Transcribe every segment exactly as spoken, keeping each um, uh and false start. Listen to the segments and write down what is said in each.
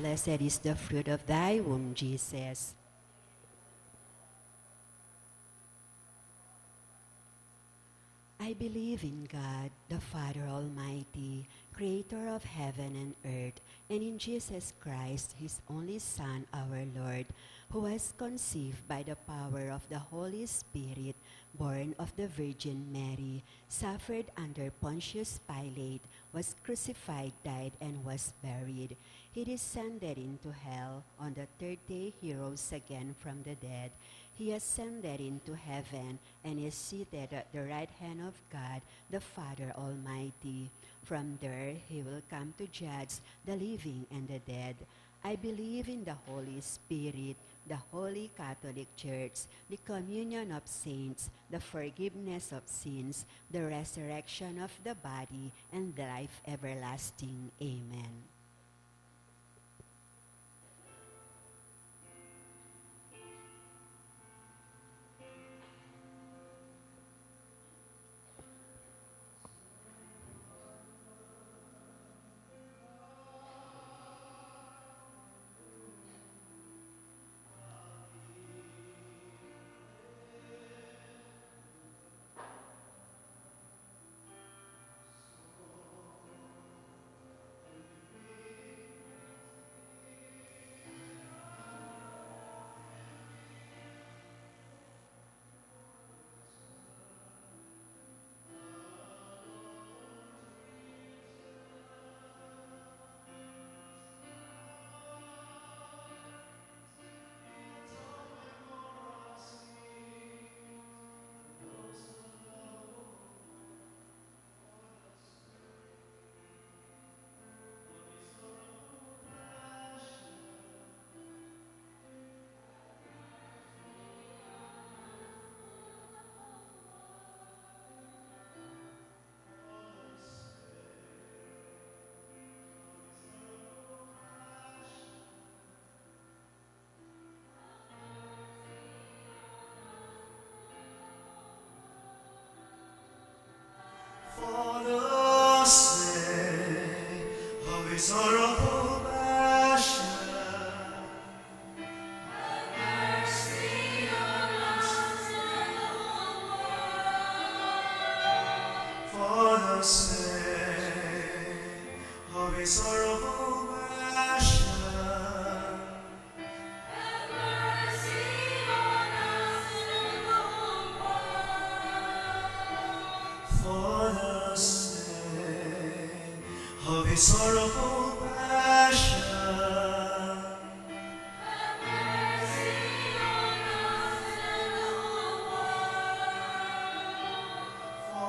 Blessed is the fruit of thy womb, Jesus. I believe in God, the Father Almighty, creator of heaven and earth, and in Jesus Christ, his only Son, our Lord, who was conceived by the power of the Holy Spirit, born of the Virgin Mary, suffered under Pontius Pilate, was crucified, died, and was buried. He descended into hell. On the third day he rose again from the dead. He ascended into heaven and is seated at the right hand of God, the Father Almighty. From there he will come to judge the living and the dead. I believe in the Holy Spirit, the Holy Catholic Church, the communion of saints, the forgiveness of sins, the resurrection of the body, and life everlasting. Amen. For the sake of his sorrowful passion, have mercy on us and the whole world. For the sake of his sorrowful passion, have mercy on us and the whole world. For the sake of his sorrowful passion, have mercy on us and the whole world.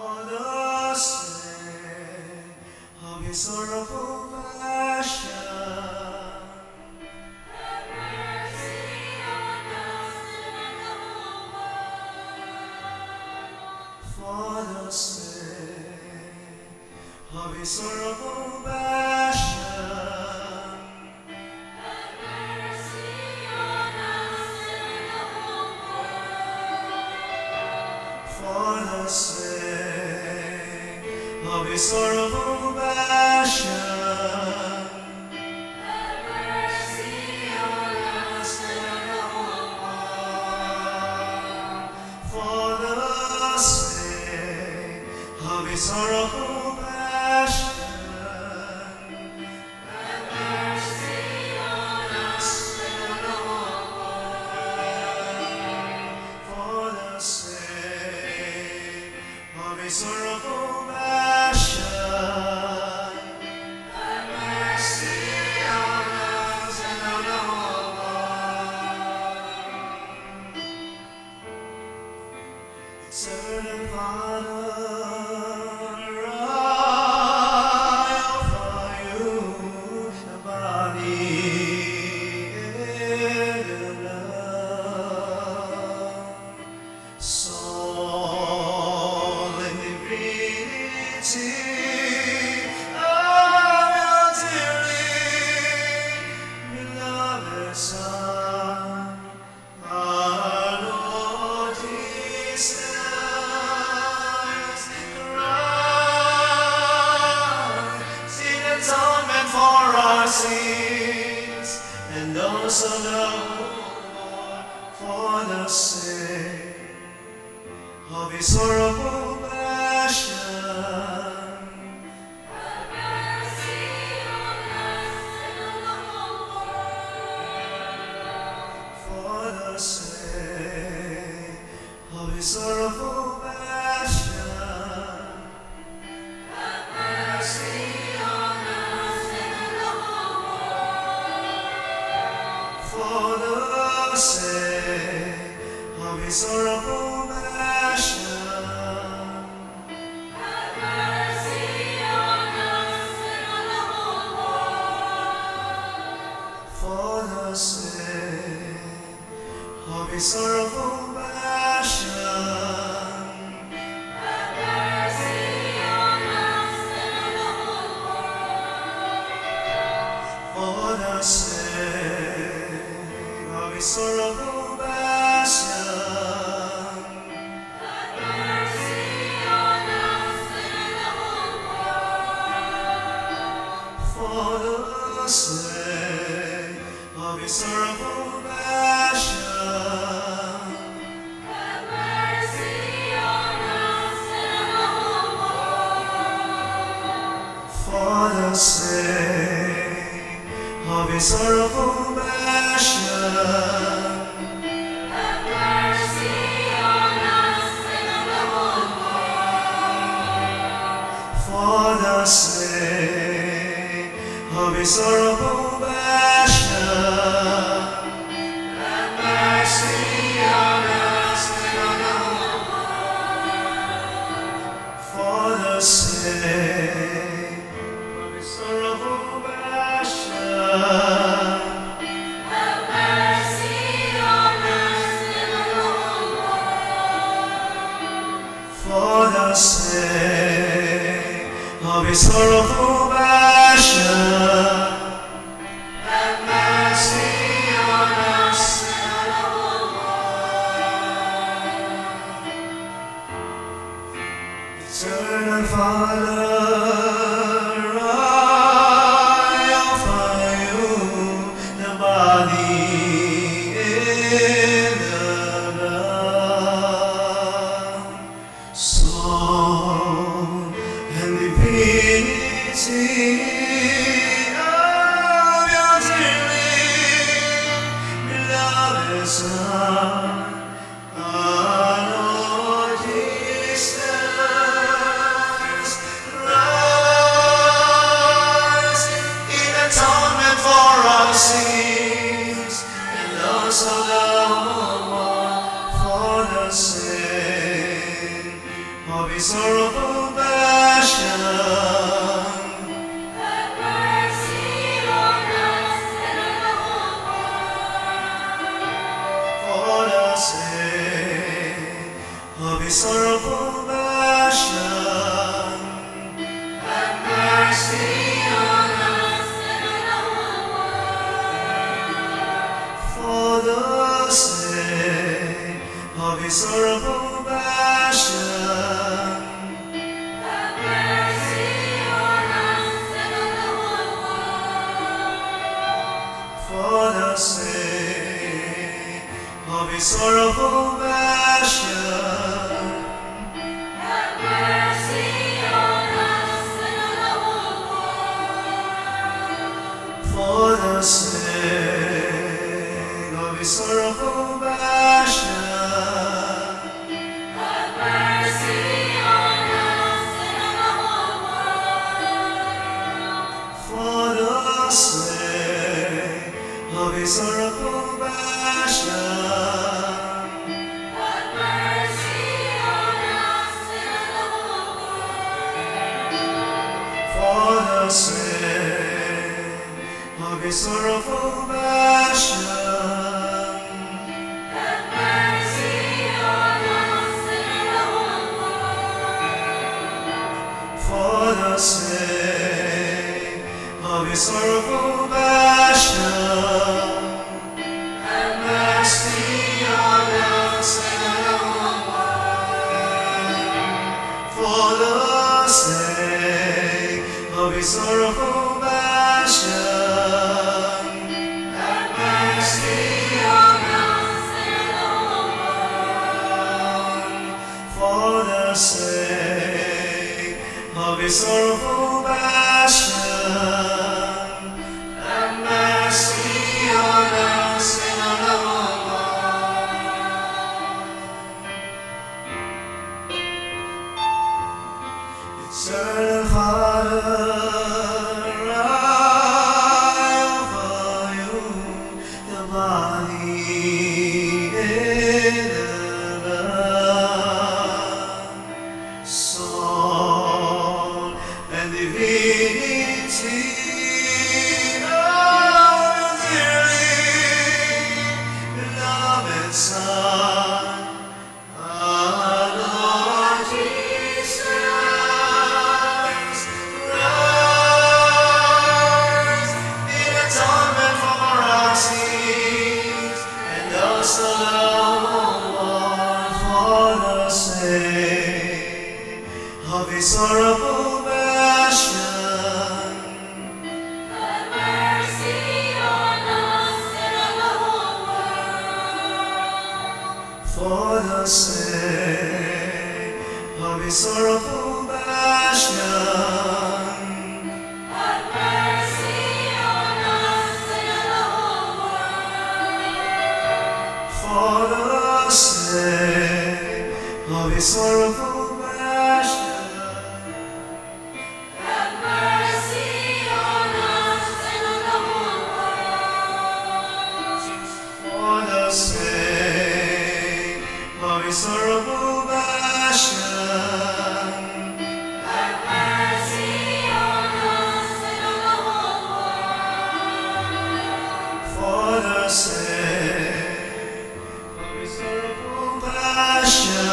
For the sake of his sorrowful passion, have mercy on us and the whole world. For the sake of his sorrowful passion, have mercy on us and the whole world. For the sake of his sorrowful passion, have mercy on us and the whole world. For the sake of his sorrowful passion, have mercy on us and the whole world. For the sake of his sorrowful passion, have mercy on us and on the whole world. Servant Father, I offer you the body and the blood, solemn divinity of your dearly beloved Son, our Lord Jesus. For the sake of his sorrowful passion. For the sake of his sorrowful passion. Have mercy on us and on the whole world. For the sake of his sorrowful passion. Have mercy on us and on the whole world. For the sake of his sorrowful passion. Have mercy on us and on the whole world. For the sake of his sorrowful passion. Have mercy on us and on the whole world. For the sake of his sorrowful passion. Have mercy on us and on the whole world. For the sake of his sorrowful passion. Have mercy on us and on the whole world. For the sake of his sorrowful passion. Have mercy on us and on the whole world. For the sake of his sorrowful passion. Have mercy on us and on the whole world. For the sake of his sorrowful passion. Have mercy on us and on the whole world. Eternal Father, I offer you the body and the blood, soul and divinity of your dearly beloved Son, our Lord Jesus Christ, in atonement for our sins and those of the whole world, for the sake of his sorrowful passion. Have mercy on us and on the whole world. For the sake of his sorrowful passion. Have mercy on us and on the whole world. For the sake of his sorrowful passion. Have mercy on us and on the whole world. For the sake of his sorrowful passion. Have mercy on us and on the whole world. For the sake of his sorrowful passion. Have mercy on us and on the whole world. For the sake of his sorrowful passion. Have mercy on us and on the whole world. For the sake of his sorrowful passion. Have mercy on us and on the whole world. For the sake of his sorrowful passion. Have mercy on us and on the whole world. For the sake of his sorrowful passion. Have mercy on us and sorrowful passion, have mercy on us, sinner of the world. Eternal Father, I offer you the body and the blood, soul, and divinity of your dearly beloved Son, our Lord Jesus Christ, in atonement for our sins, and also, Lord, for the sake of his sorrowful passion, have mercy on us and on the whole world. For the sake of his sorrowful passion, have mercy on us and on the whole world. For the sake of his sorrowful passion, have mercy on us and on the whole world. For the sake of his sorrowful passion, have mercy on us and on the whole world. For the sake of his sorrowful passion,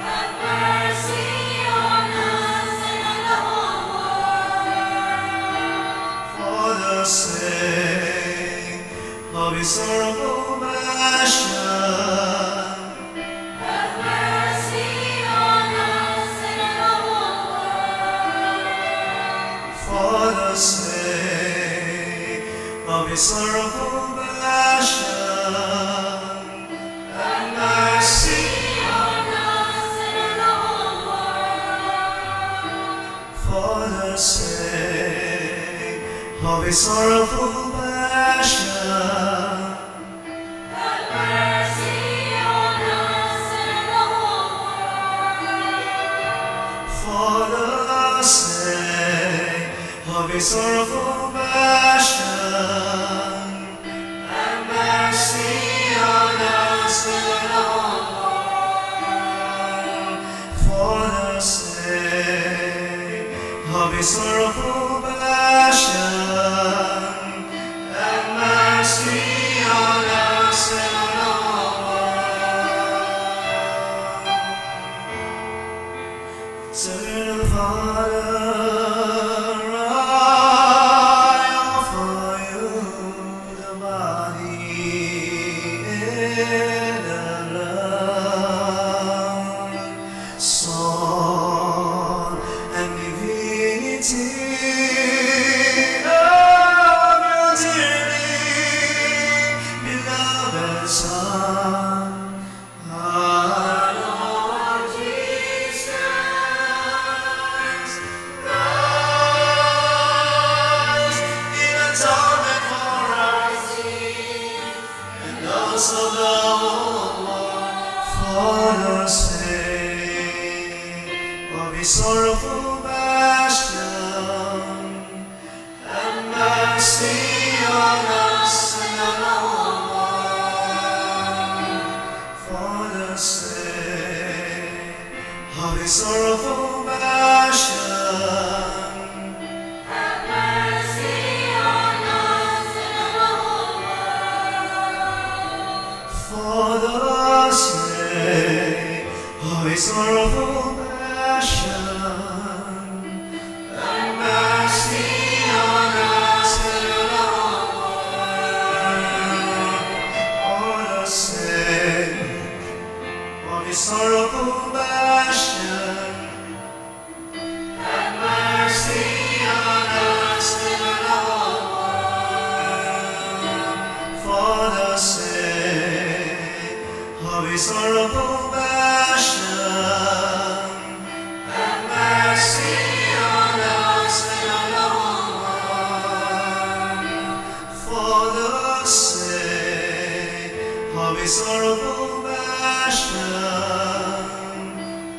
have mercy on us and on the whole world. For the sake of his sorrowful passion, have mercy on us and on the whole world. For the sake of his sorrowful passion, have mercy on us and on the whole world. For the sake of his sorrowful passion, have mercy on us and on the whole world. For the sake of his sorrowful passion, have mercy on us and on the whole world. For the sake of his sorrowful passion, have mercy on us and on the whole world. Eternal Father, I offer you the body and the blood, soul, and divinity of your dearly beloved Son, our Lord Jesus Christ, in atonement for our sins, and also the whole world. For the sake of his sorrowful passion, have mercy on us and on the whole world. For the sake of his sorrowful passion, have mercy on us and on the whole world. For the sake of his sorrowful passion, have mercy on us and on the whole world. For the sake of his sorrowful passion, have mercy on us and on the whole world. For the sake of his sorrowful passion, have of his sorrowful passion.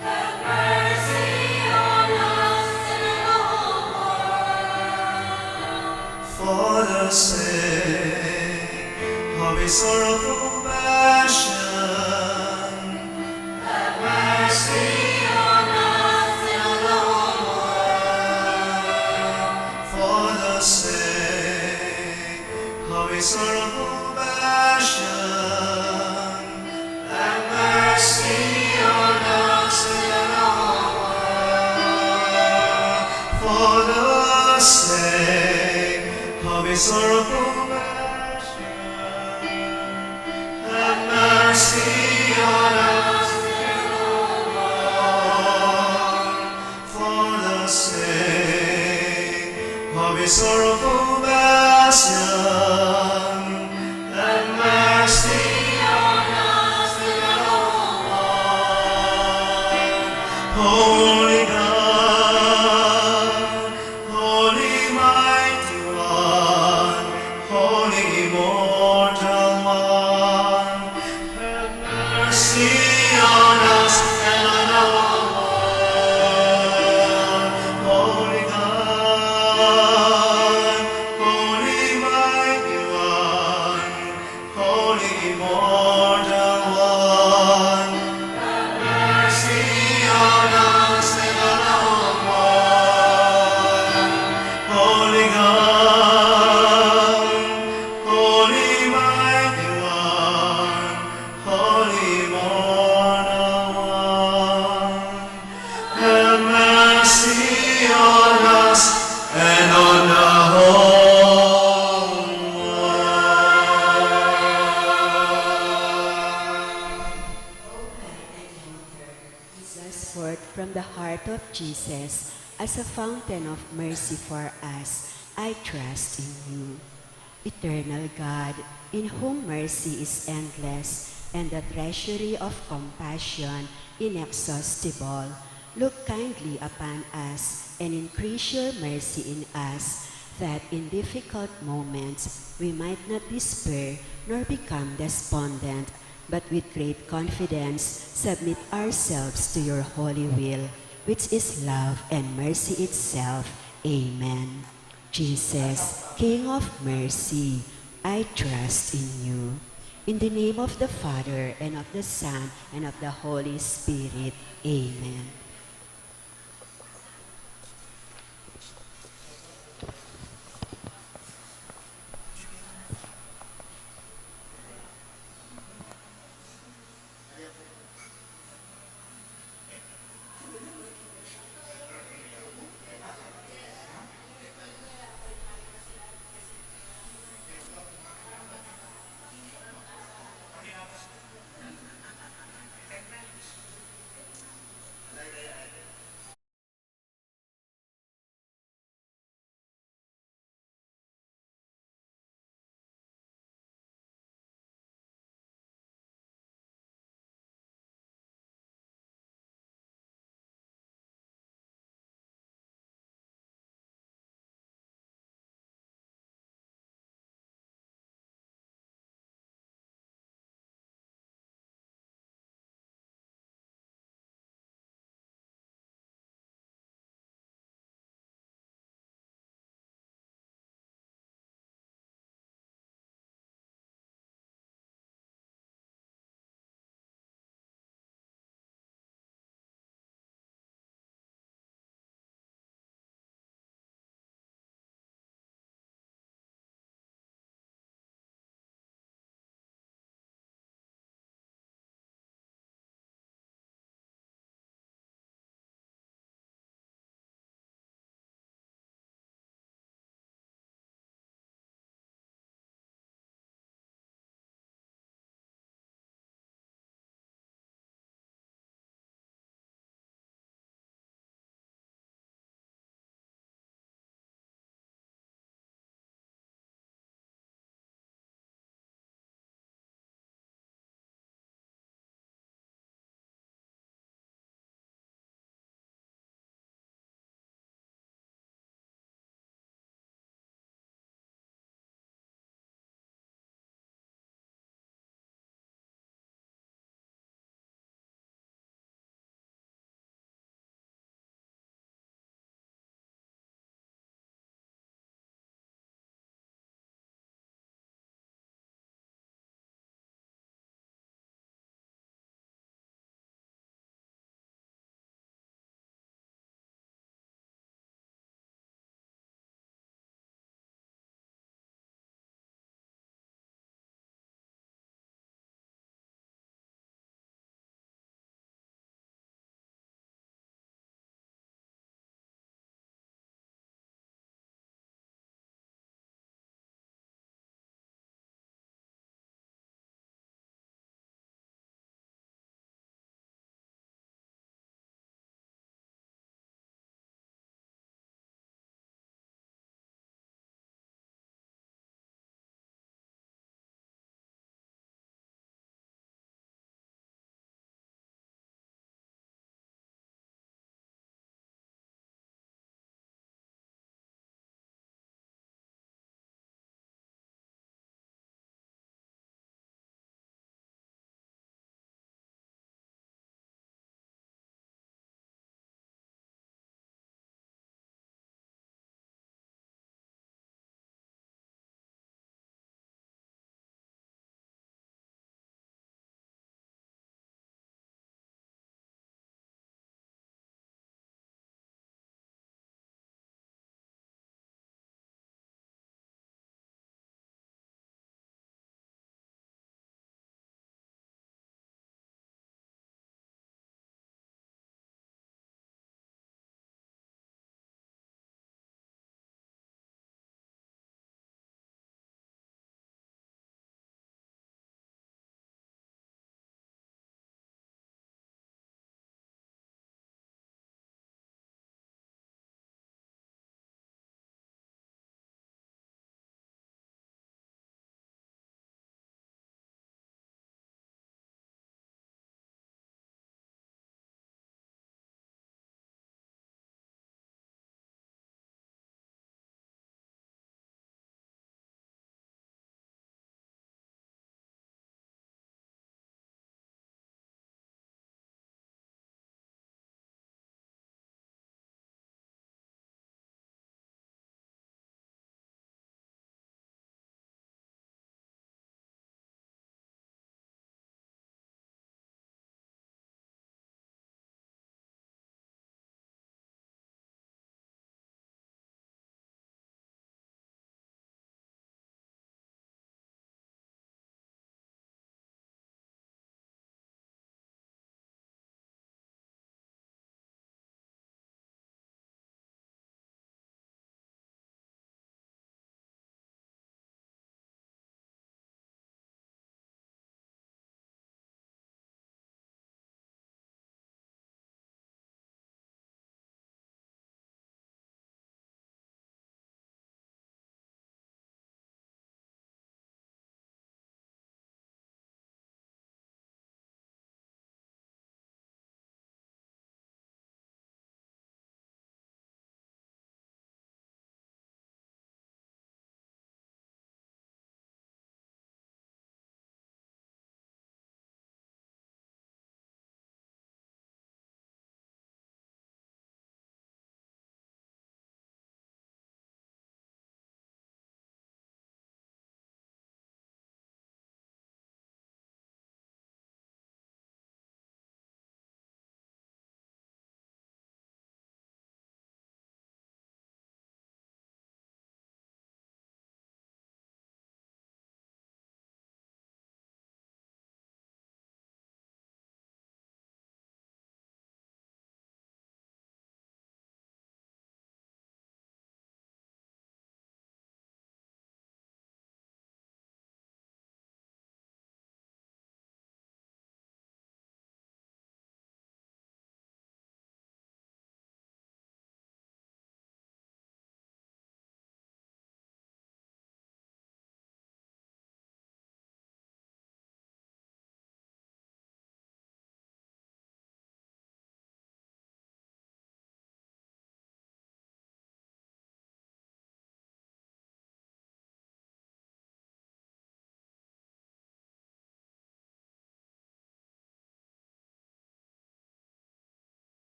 Have mercy on us and on the whole world. For the sake of his sorrowful passion. Have mercy on us and on the whole world. For the sake of his sorrowful passion. Have mercy on us and on the whole world. For the sake of his sorrowful passion. Have mercy on us and on the whole world. For the sake of his sorrowful passion, have mercy on us and on the whole world. Holy God, Holy Mighty One, Holy Immortal One, have mercy on us and on the whole world. Holy God, Holy Mighty One, Holy Immortal One, have mercy on us and on the whole world. Holy God, Holy Mighty One, Holy Immortal One, have mercy on us and on the whole world. Lead us forth from the heart of Jesus as a fountain of mercy for us. I trust in you. Eternal God, in whom mercy is endless and the treasury of compassion inexhaustible, look kindly upon us and increase your mercy in us, that in difficult moments we might not despair nor become despondent, but with great confidence submit ourselves to your holy will, which is love and mercy itself. Amen. Jesus, King of mercy, I trust in you. In the name of the Father, and of the Son, and of the Holy Spirit. Amen.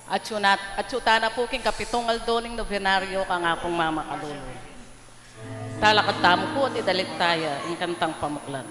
Atyu na, atyu tana pu king kapitung aldo ning nobenaryo kang Apung Mama Kalulu. Talakad tamu pu at idalita ya ing kantang pamuklat.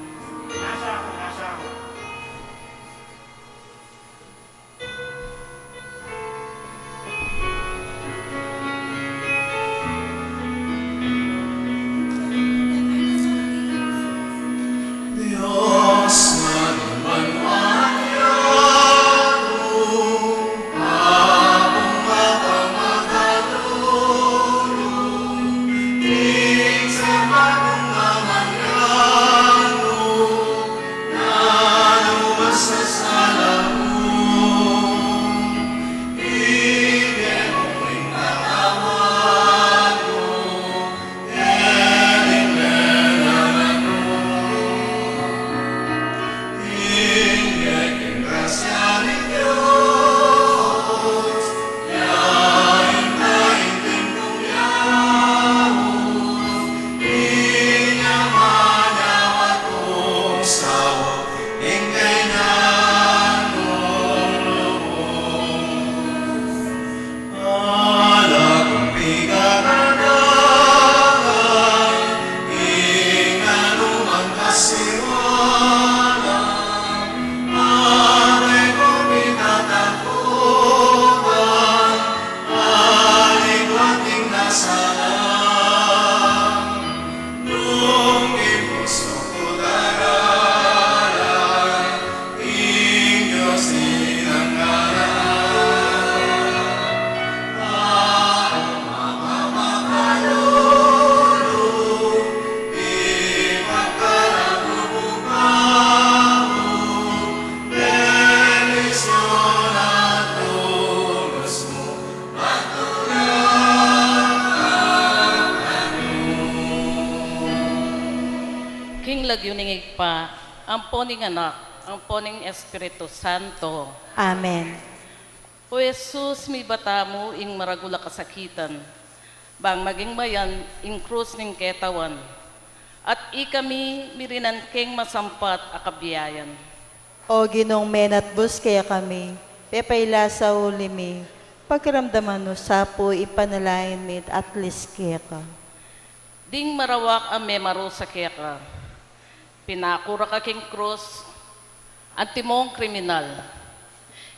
King lagyu ning Ibpa, ampo ning Anak, ampo ning Espiritu Santo. Amen. O Jesus, mibata mu ing maragul a kasakitan, bang maging mayan ing krus ning ketawan, at ikami mirinan keng masampat a kabiayan. O Ginung menatbus kekami, pepaila sa uli mi, pakiramdaman mu sa pu ing panalangin mi at atlis keka. Ding marawak a memarusa keka, pinaku ra ka king krus, antimong kriminal.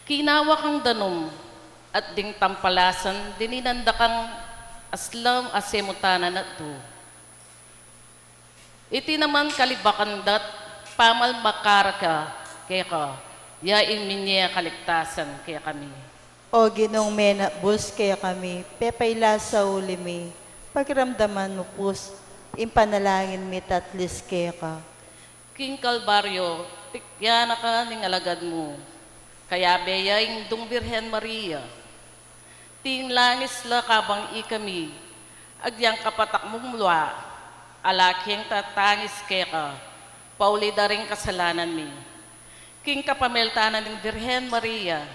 Kinawa kang danum, at ding tampalasan dininan da kang aslam a semutanan at du. Iti naman kalibakan da't pamalmakara ka keka, ya ing minye a kaligtasan kekami. O Ginung menatbus kekami, pepaila sa uli mi, pakiramdaman mu pu ing panalangin mi't atlis keka. King Kalbaryo, tikyan na ka ning alagad mu, kayabe ya ing Dung Birhen Maria. Tinlangis la kabang ikami agyang kapatak mung lua, ala keng tatangis keka, pauli da ring kasalanan mi. King kapamilatan ning Birhen Maria,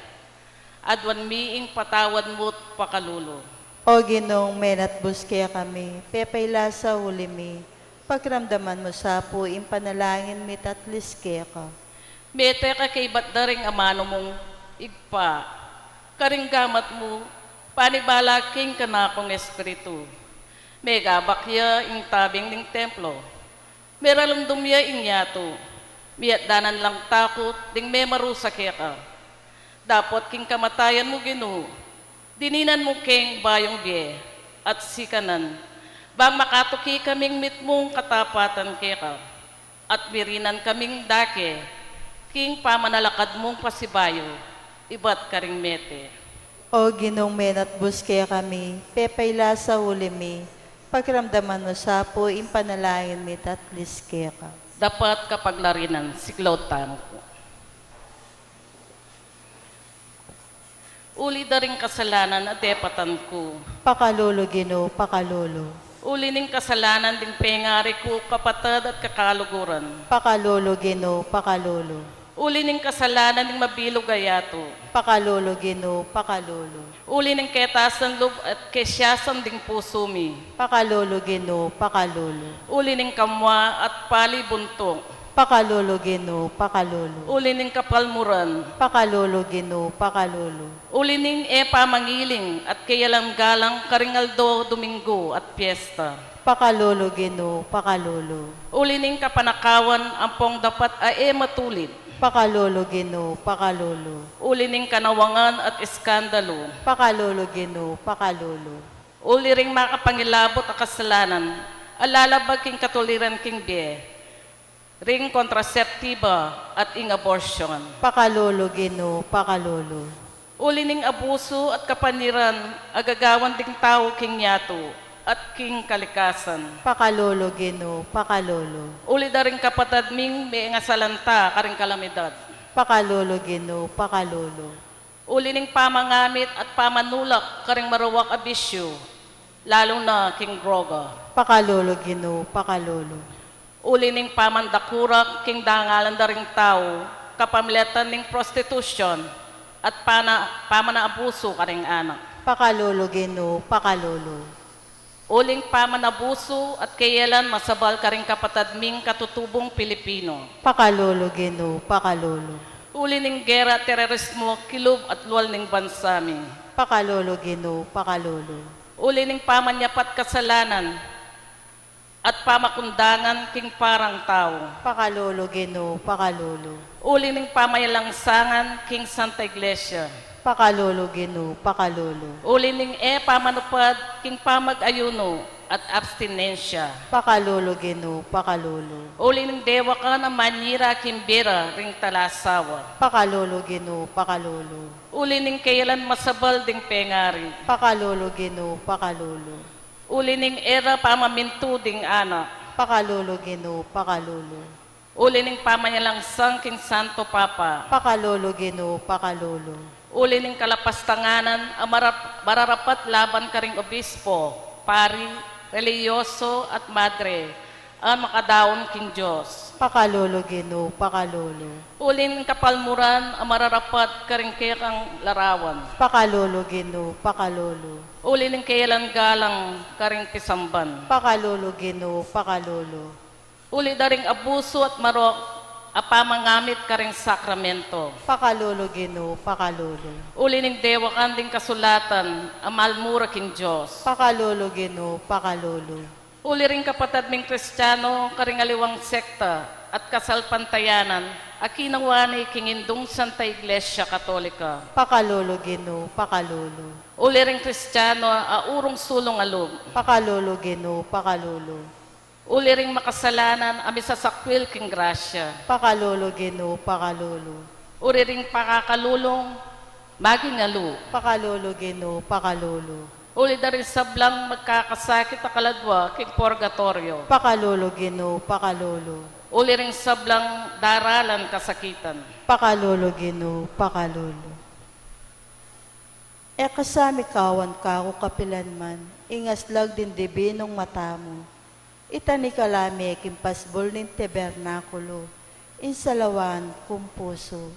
aduan mi ing patawad mu't pakalulu. O Ginung menatbus kekami, pepaila sa uli mi, pakiramdaman mu sa pu ing panalangin mi't atlis keka. Mete ka kaybat da ring amanu mung Ibpa, karing gamat mu, panibala king kanakung espiritu. Megabak ya ing tabing ning templo, meralumdum ya ing yatu, miyatdanan lang takut ding memarusa keka. Dapot king kamatayan mu, Ginu, dininan mu keng bayung bie at sikanan, bang makatuki kaming mitmung katapatan keka, at mirinan kaming dake king pamanalakad mung pasibayu ibat karing mete. O Ginung menatbus kekami, pepaila sa uli mi, pakiramdaman mu sa pu ing panalangin mi't atlis keka. Dapat kapaglarinan, siklaud tamu pu. Uli da ring kasalanan a depatan ku. Pakalulu, Ginu, pakalulu. Uli ning kasalanan ding pengari ku, kapatad at kakaluguran. Pakalulu, Ginu, pakalulu. Uli ning kasalanan ding mabilug a yatu. Pakalulu, Ginu, pakalulu. Uli ning ketasan lub at kesiasan ding pusu mi. Pakalulu, Ginu, pakalulu. Uli ning kamua at pali buntuk. Pakalulu, Ginu, pakalulu. Uli ning kapalmuran. Pakalulu, Ginu, pakalulu. Uli ning e pamangiling at keyalang galang karing aldo Domingo at piyesta. Pakalulu, Ginu, pakalulu. Uli ning kapanakawan ampong dapat a e matulid. Pakalulu, Ginu, pakalulu. Uli ning kanawangan at iskandalu. Pakalulu, Ginu, pakalulu. Uli ring makapangilabut a kasalanan a lalabag king katuliran king bie, ring kontraseptiba at ing abortion. Pakalulu, Ginu, pakalulu. Uli ning abusu at kapanyiran a gagawan ding tau king yatu at king kalikasan. Pakalulu, Ginu, pakalulu. Uli da ring kapatad ming mengasalanta karing kalamidad. Pakalulu, Ginu, pakalulu. Uli ning pamangamit at pamanulak karing marawak a bisyu, lalu na king droga. Pakalulu, Ginu, pakalulu. Uli ning pamandakurak king dangalan da ring tau, kapamilatan ning prostitusyon at pana-, pamanaabusu karing anak. Pakalulu, Ginu, pakalulu. Uling pamanabusu at keyelan masabal karing kapatad ming katutubung Pilipino. Pakalulu, Ginu, pakalulu. Uli ning gera at terorismo kilub at lual ning bansa mi. Pakalulu, Ginu, pakalulu. Uli ning pamanyapat kasalanan at pamakundangan king parang tau. Pakalulu, Ginu, pakalulu. Uli ning pamayalangsangan king Santa Iglesia. Pakalulu, Ginu, pakalulu. Uli ning e pamanupad king pamag-ayuno at abstinensya. Pakalulu, Ginu, pakalulu. Uli ning dewakan a manyira king bie ra ring talasawa. Pakalulu, Ginu, pakalulu. Uli ning keyelan masabal ding pengari. Pakalulu, Ginu, pakalulu. Uli ning e ra pamamintu ding anak. Pakalulu, Ginu, pakalulu. Uli ning pamanyalangsang king Santo Papa. Pakalulu, Ginu, pakalulu. Uli ning kalapastanganan a marap-, mararapat laban karing obispo, pari, relihiyoso, at madre, a makadaun king Dios. Pakalulu, Ginu, pakalulu. Uli ning kapalmuran a mararapat karing kekang larawan. Pakalulu, Ginu, pakalulu. Uli ning keyelan galang karing pisamban. Pakalulu, Ginu, pakalulu. Uli da ring abusu at marok a pamangamit karing sakramento. Pakalulu, Ginu, pakalulu. Uli ning dewakan ding kasulatan a malmura king Dios. Pakalulu, Ginu, pakalulu. Uli ring kapatad ming Kristiano karing aliwang sekta at kasalpantayanan a kinawa ne king Indung Santa Iglesia Katolika. Pakalulu, Ginu, pakalulu. Uli ring Kristiano a urung sulung a lub. Pakalulu, Ginu, pakalulu. Uli ring makasalanan a misasakwil king grasya. Pakalulu, Ginu, pakalulu. Uli ring pakakalulung maging alu. Pakalulu, Ginu, pakalulu. Uli da ring sablang magkakasakit a kaladwa king purgatoryo. Pakalulu, Ginu, pakalulu. Uli ring sablang daralan kasakitan. Pakalulu, Ginu, pakalulu. E ka sa mikawan kaku kapilan man, ing aslag ding dibinung mata mu. Itanikala me king pasbul ning tabernakulu ing salawan kung pusu.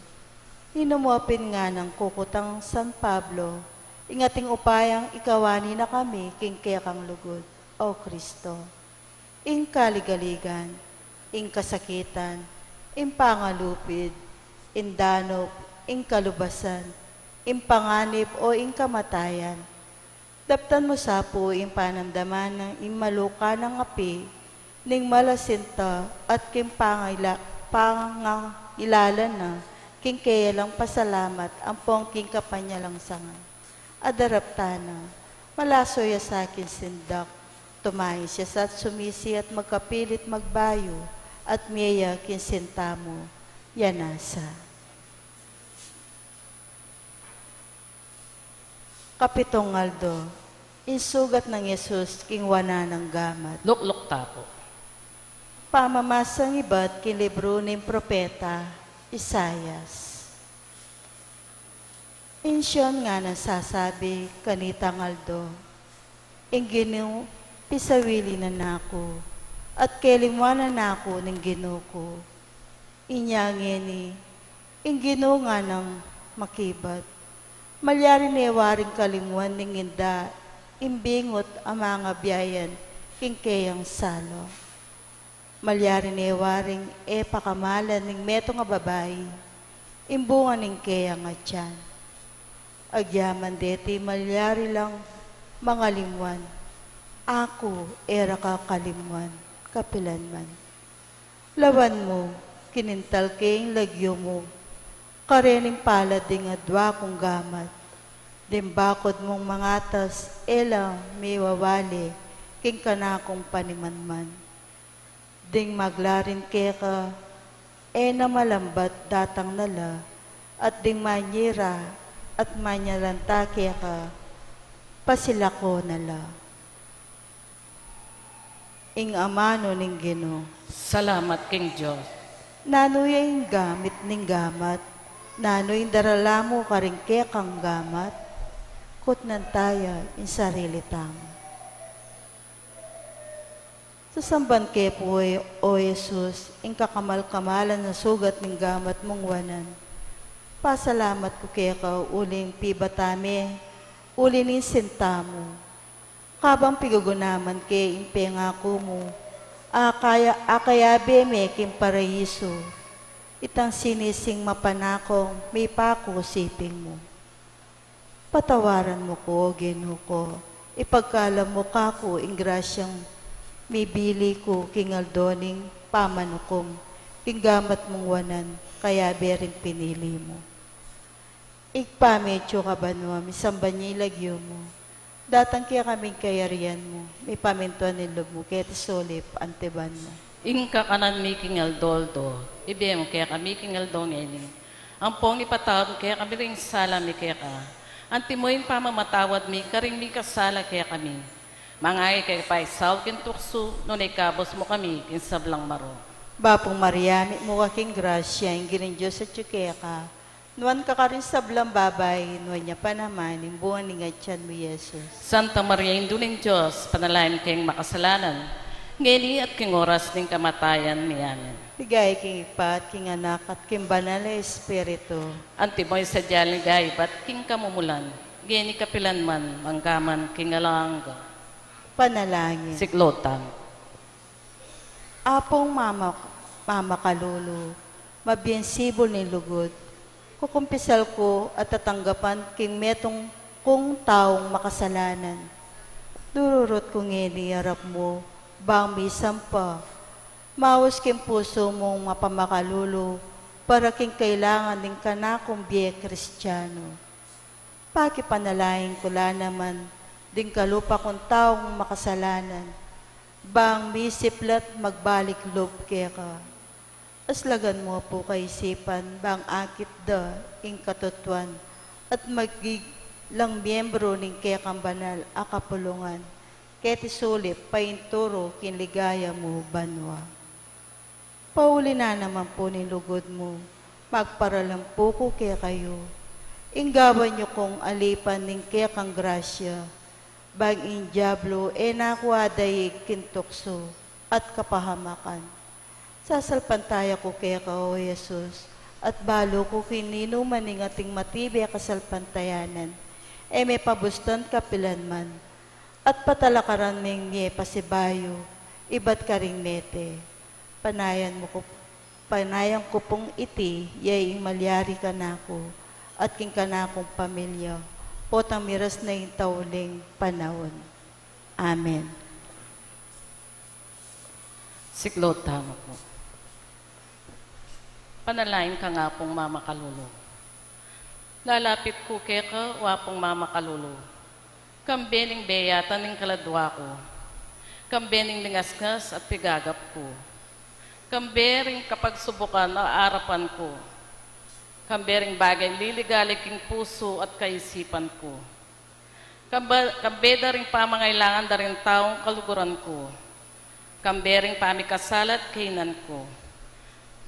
Ninu mu pin nganang kukutang San Pablo, ing ating upayang ikawani na kami king kekang lugud, O Kristo. Ing kaligaligan, ing kasakitan, ing pangalupid, ing danup, ing kalubasan, ing panganib, o ing kamatayan. Daptan mu sa pu ing panamdaman nang ing maluka nang api ning malasinta at king pangila-, pangangilala na king keyalang pasalamat ampong king kapanyalangsangan. Adaraptan na, malaso ya sa king sindak, tumaing ya sa at sumisi at magkapilit magbayu, at mie ya king sinta mu, ya nasa. Kapitung aldo, ing sugat nang Jesus king wanan nang gamat. Lukluk ta pu. Pamamasang ibat king libru ning propeta Isaias. Ing Sion ngana sasabi kanitang aldo, ing Ginu pisawili na naku, at kelimwanan na ku ning Ginu ku. Inya ngeni, ing Ginu nganang makibat. Malyari ne waring kalimwan ning inda ing bingut a mangabiayan king keyang salo. Malyari ne waring e pakamalan ning metung a babai ing bunga ning keyang atian. Agyaman deti malyari lang mangalimwan, aku e ra ka kalimwan kapilanman. Lawan mu, kinintal ke ing lagyu mu karening palad ding adua kung gamat. Ding bakud mung mangatas e la miwawali king kanakung panimanman. Ding maglarin keka e na malambat datang na la, at ding manyira at manyalanta keka pasilako na la. Ing amanu ning Ginu. Salamat king Dios. Nanu ya ing gamit ning gamat? Nanu ing darala mu karing kekang gamat? Kutnan taya ing sarili tamu. Sasamban ke pu, o Jesus, ing kakamal-kamalan a sugat ning gamat mung wanan. Pasalamat ku keka uling pibata me uli ning sinta mu. Kabang pigugunaman ke ing pengaku mu, akaya, akayabe me king paraiso. Itang sinising mapanakong mipaku siping mu. Patawaran mu ku, O Ginu ku, ipagkalam mu kaku ing grasyang mibili ku king aldo ning pamanukum king gamat mung wanan, kayabe ring pinili mu. Ibpa mi atsu ka banua, misamban ya ing lagyu mu. Datang kekami ing kayarian mu, mipamintuan ing lub mu keti sulip anti banua. Ing kakanan mi king aldo-aldo ibie mu kekami king aldo ngeni. Ampong ipatawad mu kekami ring sala mi keka, antimo ing pamamatawad mi karing mikasala kekami. Manga e ke paisaul king tuksu, nune ikabus mu kami king sablang marok. Bapu Maria, mitmu ka king grasya, ing Ginung Dios atyu keka. Nuan ka karing sablang babai, nuan ya pa naman ing bunga ning atian mu, Jesus. Santa Maria, Indu ning Dios, ipanalangin mu kaming makasalanan, ngeni at king oras ning kamatayan mi. Amen. Ligaya king Ibpa, at king Anak, at king Banal a Espiritu. Antimo ing sadya ning ligaya ibat king kamumulan, ngeni kapilan man, mangga man king alang angga. Panalangin. Siklaud tamu. Apung mama, mamakalulu, mabie ing sibul ning lugud, kukumpisal ku at tatanggapan king metung kung taung makasalanan. Dururut ku ngeni king arap mu, bang misampa maus king pusu mung mapamakalulu, para king kailangan ning kanakung bie Kristiano. Pakipanalangin ku la naman ding kalupa kung taung makasalanan, bang misiplat magbalik lub keka. Aslagan mu pu kaisipan, bang akit da ing katutuan, at maging lang miyembru ning kekang banal a kapulungan, keti sulip painturu king ligaya mu banua. Pauli na naman pu ning lugud mu, magparalampu ku kekayu. Ing gawan yu kung alipan ning kekang grasya, bang ing diablu e na ku adaig king tuksu at kapahamakan. Sasalpantaya ku keka, O Jesus, at balu ku king ninuman ning ating matibe kasalpantayanan, e me pabustan kapilan man, at patalakaran meng mie pasibayu ibat karing mete. Panayan mu ku, panayan ku pung iti ya ing malyari kanaku at king kanakung pamilya, potang miras na ing tauling panaun. Amen. Siklaud tamu pu. Panalangin kang Apung Mamakalulu. Lalapit ku keka, o Apung Mamakalulu. Kambe ning beyatan ning kaladua ku. Kambe ning lingasngas at pigagap ku. Kambe ring kapagsubukan a arapan ku. Kambe ring bagay liligali king pusu at kaisipan ku. Kambe, kambe da ring pamangailangan da ring taung kaluguran ku. Kambe ring pamikasala at kainan ku.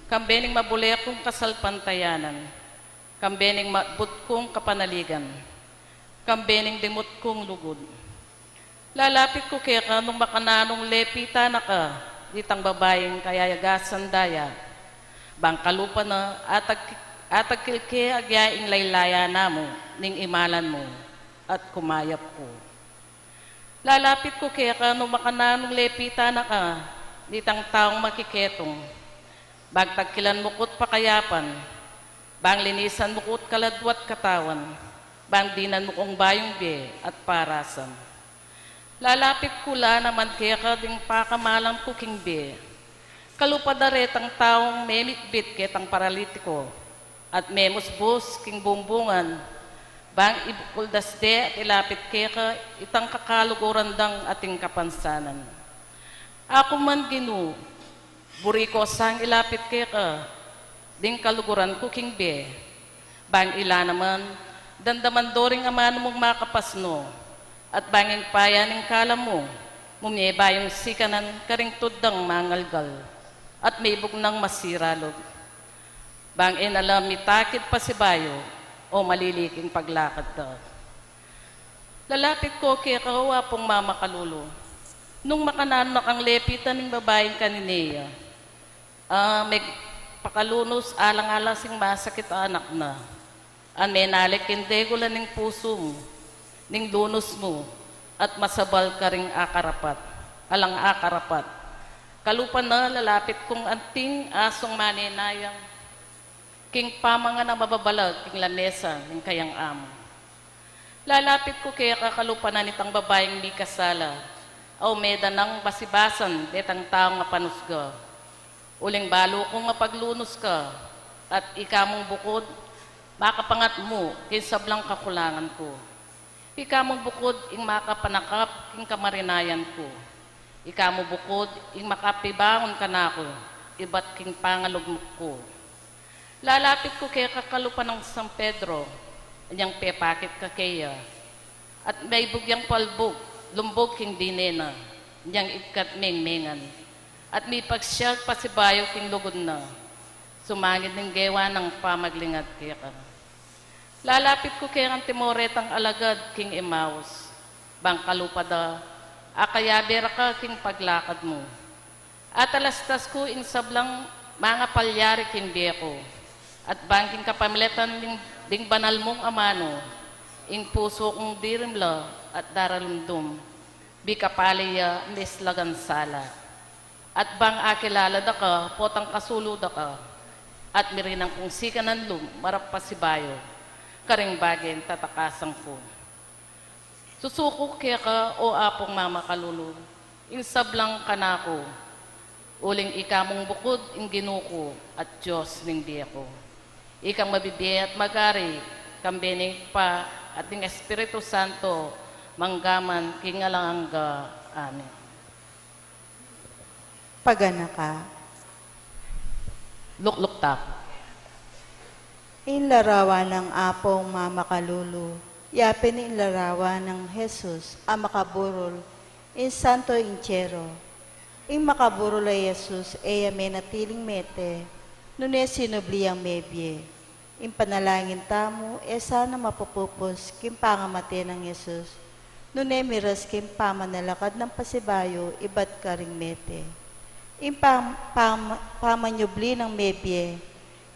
Kambe ning mabule kung kasalpantayanan. Kambe ning mabut kung kapanaligan. Kambe ning dimut kung lugud. Lalapit ku keka nung makananung lepitan na ka, ditang babaing kayayagasan da ya. Bang kalupa na, atag, atagkil ke agya ing laylayan na mu, ning imalan mu, at kumayap ku. Lalapit ku keka nung makananung lepitan na ka, nitang taung makiketung, bang tagkilan mu ku't pakayapan, bang linisan mu ku't kaladwa't katawan, bang dinan mu kung bayung bie at parasan. Lalapit ku la naman keka ding pakamalam ku king bie. Kalupa da retang taung memitbit ketang paralitiku, at memusbus king bumbungan, bang ibukul das de at ilapit keka itang kakaluguran dang ating kapansanan. Aku man Ginu, buri ku sang ilapit keka ding kaluguran ku king bie, bang ila naman, damdaman do ring amanu mung makapasnu, at bang ing paya ning kalam mu, mumie bayung sikanan karing tuddang mangalgal, at mibug nang masira lub. Bang e na la mitakit pasibayu, o malili king paglakad da. Lalapit ku keka, o Apung mamakalulu, nung makananu na kang lepitan ning babaing kanini ya, a, megpakalunus alang-alang sing masakit a anak na, a menalik king degulan ning pusu mu, ning lunus mu, at masabal karing akarapat, alang akarapat. Kalupa na lalapit kung anting asung manenayang king pamangan a mababalag king lamesa ning kayang amu. Lalapit ku keka kalupa na nitang babaing mikasala, a umeda nang basibasan detang taung a panusga. Uling balu kung mapaglunus ka, at ika mung bukud makapangat mu king sablang kakulangan ku. Ika mu bukud ing makapanakap king kamarinayan ku. Ika mu bukud ing makapibangun kanaku ibat king pangalugmuk ku. Lalapit ku keka kalupa nang San Pedro, inyang pepakit ka keya, at maibug yang palbug, lumbug king dine na, inyang igkat mengmengan, at mipagsiag pasibayu king lugud na, sumangid ning gewa nang pamaglingad keka. Lalapit ku keka antimo retang alagad king Emaus, bang kalupa da, akayabe ra ka king paglakad mu. Atalastas ku ing sablang mangapalyari king bie ku, at bang king kapamilatan ding, ding banal mung amanu, ing pusu kung dirimla at daralumdum, bika pali ya mislagan sala. At bang akilala da ka potang kasulu da ka, at mirinang kung sikanan lub marap pasibayu karing bageng tatakasan ku. Susuku keka, o Apung mamakalulu, ing sablang kanaku, uling ika mung bukud ing Ginu ku at Dios ning bie ku. Ikang mabibie at magari, kambe ning Ibpa at ning Espiritu Santo, manggaman king alang angga. Amen. Paganaka. Lukluk tamu. Ing larawan nang Apung mamakalulu, yapin ing larawan nang Jesus a makaburul ing Santo Entierro. Ing makaburul a Jesus e ya menatiling mete, nune sinubli yang mebie. Ing panalangin tamu e sana mapupupus king pangamate nang Jesus, nune miras king pamanalakad nang pasibayu ibat karing mete. Ing pam-, pam-, pamanyubli nang mebie,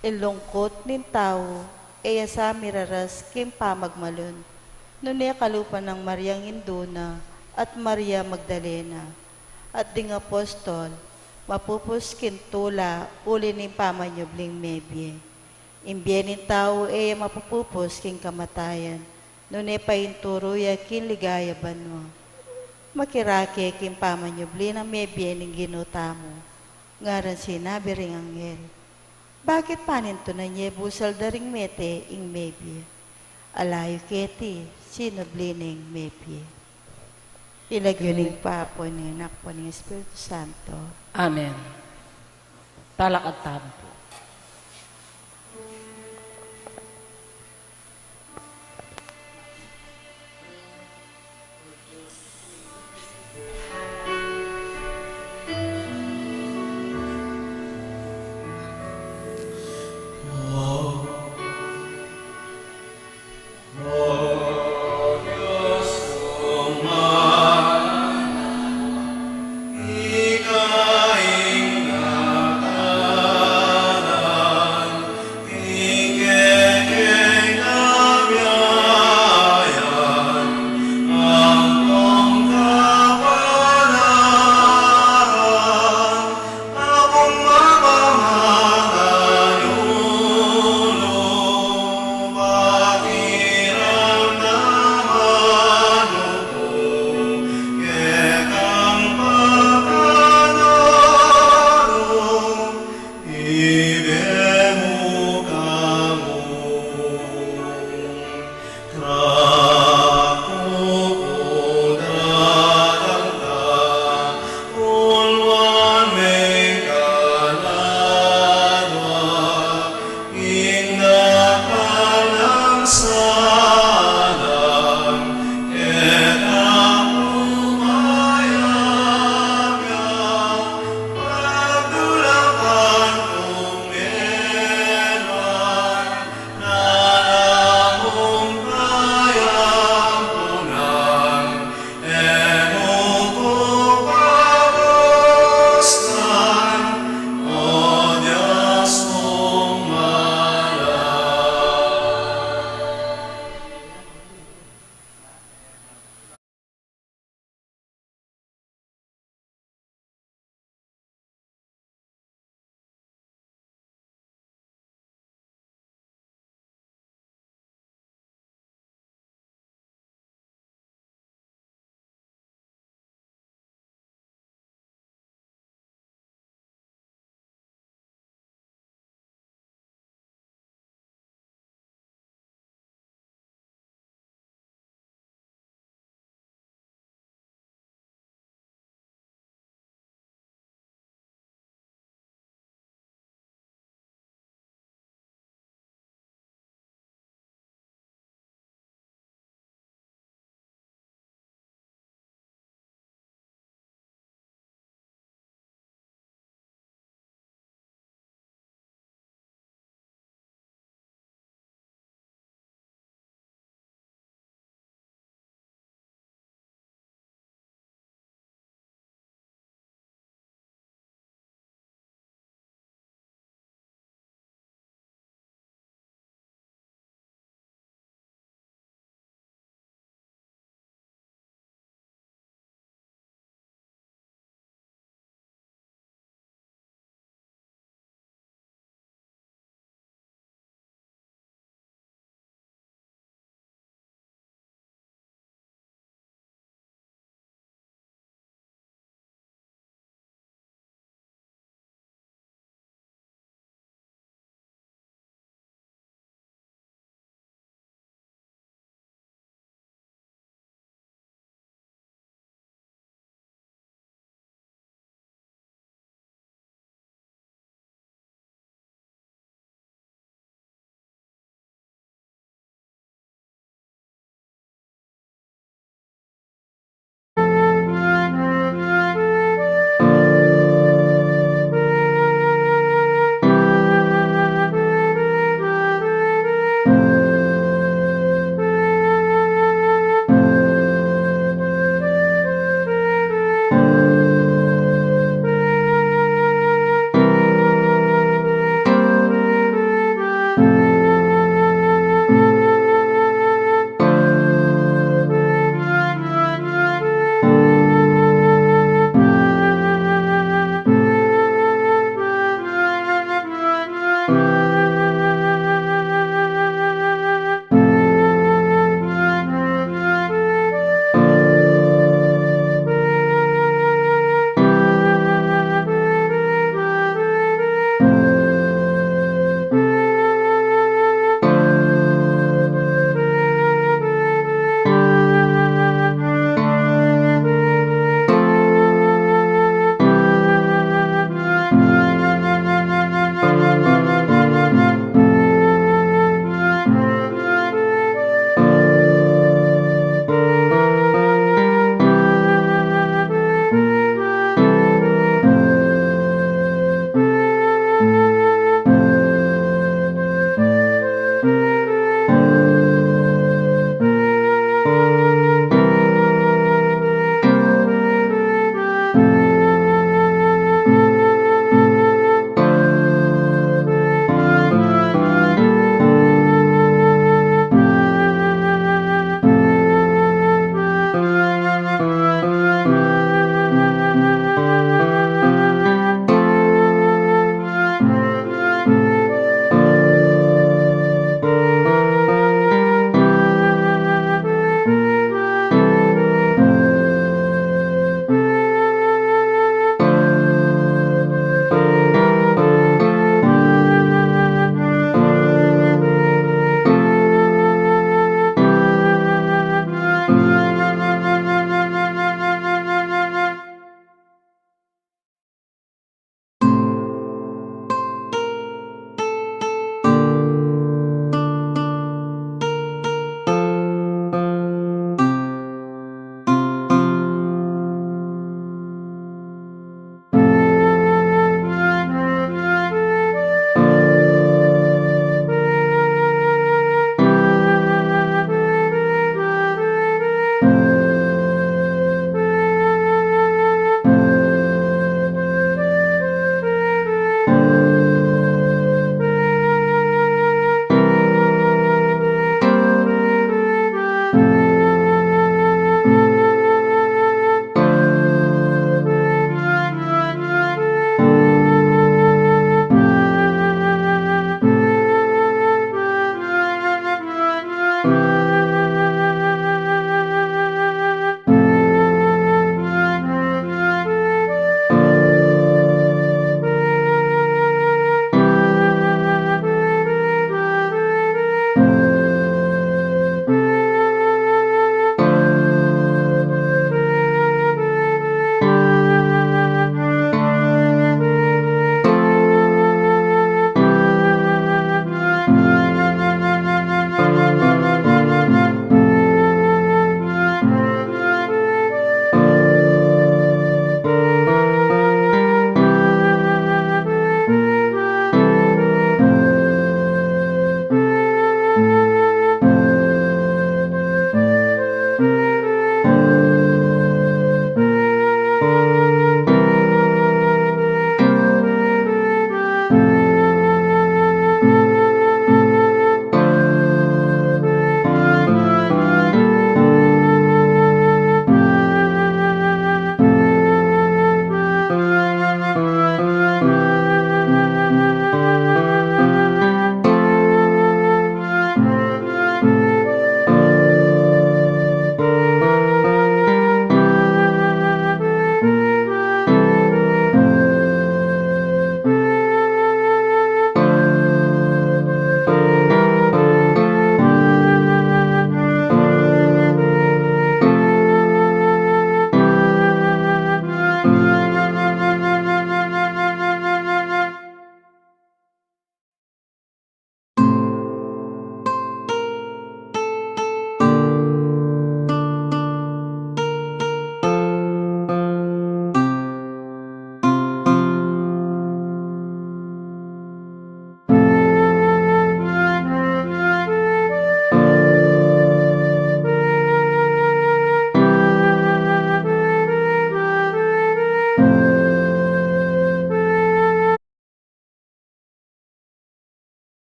ing lungkut ning tau e ya sa miraras king pamagmalun, nune kalupa nang Mariang indu na at Maria Magdalena at ding apostol, mapupus king tula uli ning pamanyubling mebie. Ing bie ning tau e ya mapupupus king kamatayan, nune painturu ya king ligaya banua. Makirake king pamanyubli nang mebie ning Ginu tamu. Ngaran sinabi ring anghel, bakit panintunan ye busal da ring mete ing mebie? Ala yu keti, sinubli neng mebie. King lagyu ning Ibpa, ampo ning Anak, ampo ning Espiritu Santo. Amen. Talakad tamu pu.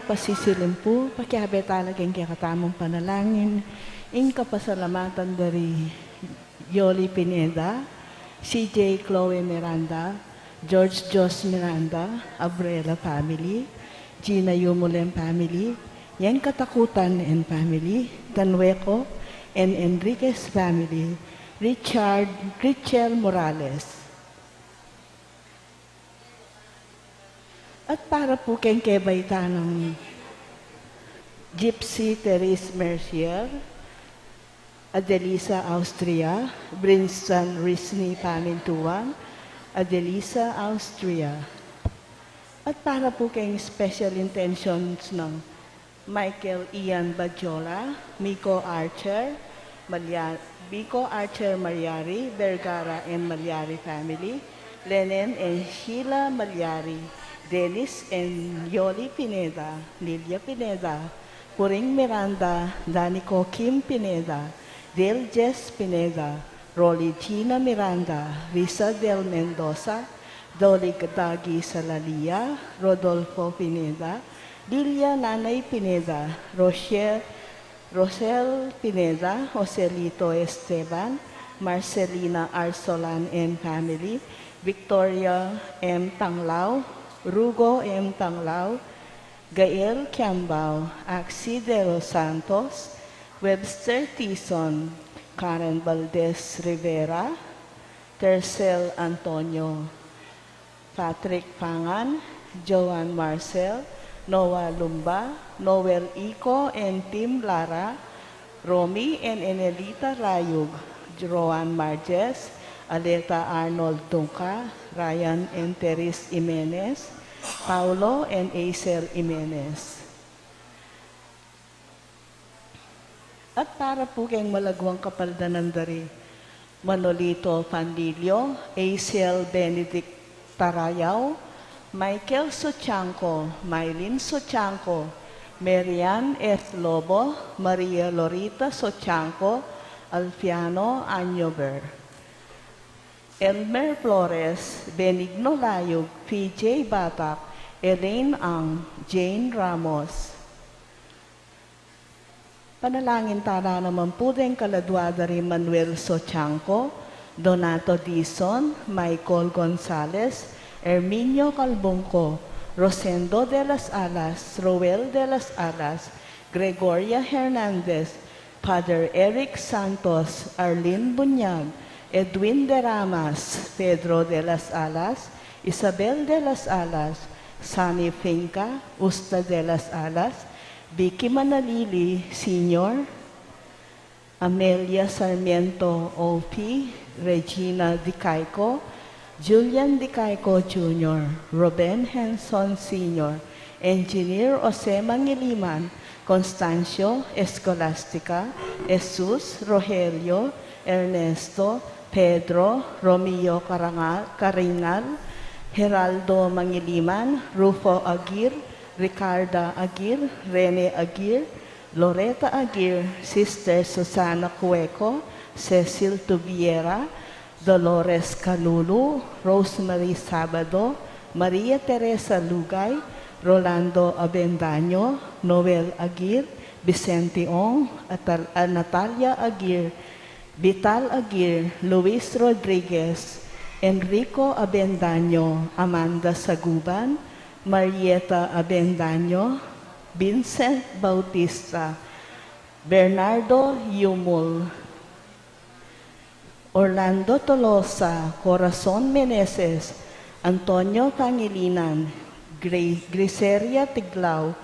Pasisilim pu, pakiabe tala king kekatamung panalangin ing kapasalamatan da ri Yoli Pineda, C J Chloe Miranda, George Jos Miranda, Abrela family, Gina Yumulen family, Yang Katakutan and family, Tanweko and Enriquez family, Richard, Richel Morales. At para pu keng kebaitan nang Gypsy Therese Mercier, Adelisa Austria, Brinston Risney Pamintuan, Adelisa Austria. At para pu keng special intentions nang Michael Ian Badjola, Miko Archer, Malia-, Miko Archer Mariari, Vergara and Mariari family, Lenen and Sheila Mariari, Dennis and Yoli Pineda, Lilia Pineda, Puring Miranda, Danico Kim Pineda, Del Jess Pineda, Rolly Gina Miranda, Risa Del Mendoza, Dolig Dagi Salalia, Rodolfo Pineda, Lilia Nanay Pineda, Rochelle, Rosel Pineda, Joselito Esteban, Marcelina Arsolan and family, Victoria M Tanglao, Rugo M Tanglao, Gael Kiambao, Axi de los Santos, Webster Tison, Karen Valdez Rivera, Tercel Antonio, Patrick Pangan, Joan Marcel, Noah Lumba, Noel Ico and Tim Lara, Romy and Enelita Rayug, Roan Marges, Aleta Arnold Dungca, Ryan and Therese Jimenez, Paulo and Aisel Jimenez. At para pu keng malaguang kapaldanan da ri Manolito Pandillo, Aisel Benedict Tarayao, Michael Suchanco, Mylene Suchanco, Marian F Lobo, Maria Lorita Suchanco, Alfiano Anyober, Elmer Flores, Benigno Layug, P J Batak, Elaine Ang, Jane Ramos. Panalangin tala naman pu deng kaladua da ri Manuel Sochanco, Donato Dizon, Michael Gonzalez, Herminio Calbunco, Rosendo de las Alas, Roel de las Alas, Gregoria Hernandez, Father Eric Santos, Arlene Bunyag, Edwin de Ramas, Pedro de las Alas, Isabel de las Alas, Sammy Finca, Usta de las Alas, Vicky Manalili Senior, Amelia Sarmiento O P, Regina Dicaico, Julian Dicaico Junior, Ruben Henson Senior, Engineer Jose Mangiliman, Constancio, Escolastica, Jesus, Rogelio, Ernesto, Pedro, Romeo Carangal, Carinal, Geraldo Mangiliman, Rufo Aguirre, Ricarda Aguirre, Rene Aguirre, Loretta Aguirre, Sister Susana Cueco, Cecil Tubiera, Dolores Calulu, Rosemary Sabado, Maria Teresa Lugay, Rolando Abendaño, Noel Aguirre, Vicente Ong, Atal-, ah, Natalia Aguirre, Vital Aguirre, Luis Rodriguez, Enrico Abendaño, Amanda Saguban, Marieta Abendaño, Vincent Bautista, Bernardo Yumul, Orlando Tolosa, Corazon Meneses, Antonio Pangilinan, Gri-, Griseria Tiglao,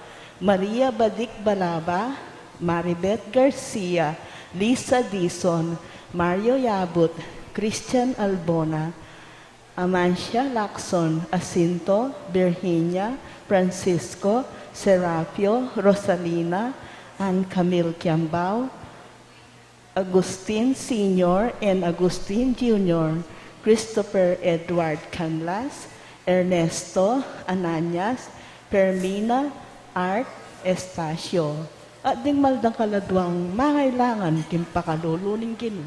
Maria Badic Balaba, Maribeth Garcia, Lisa Dizon, Mario Yabut, Christian Albona, Amancia Lacson, Jacinto, Virginia, Francisco, Serapio, Rosalina, Ann Camille Kiambao, Agustin Senior and Agustin Junior, Christopher Edward Canlas, Ernesto Ananias, Fermina Art Estacio. At ding mal dang kaladuang mangailangan king pakalulu ning Ginu.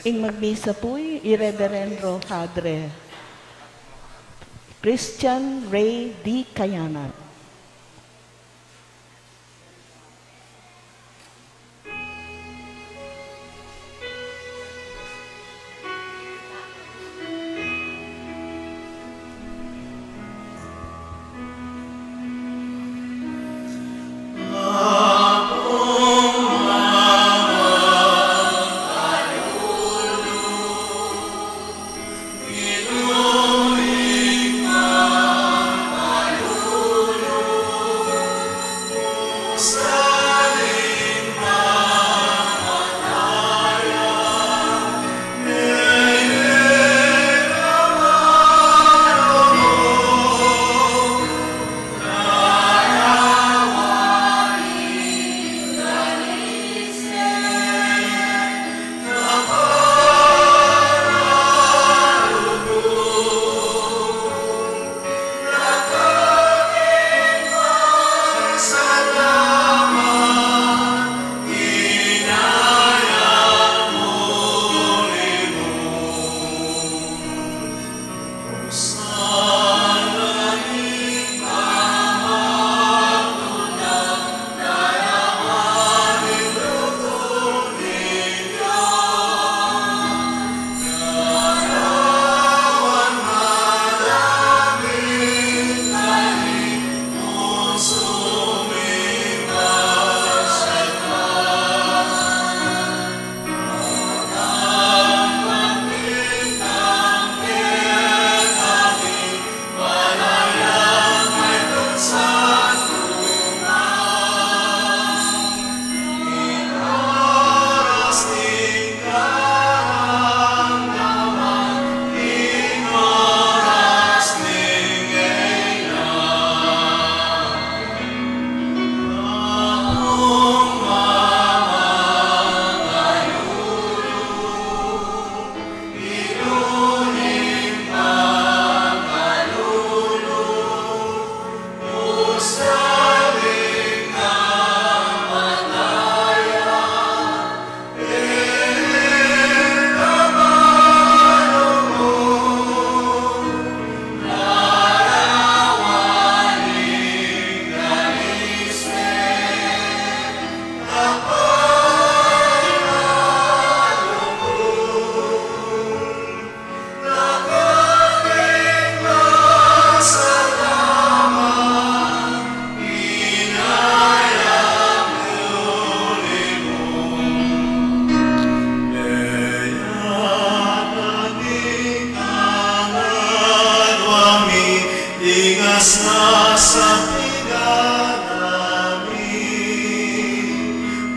Ing magmisa pu i Reverendo Padre Christian Ray D. Kayanan. Ingas na sa pigana mi,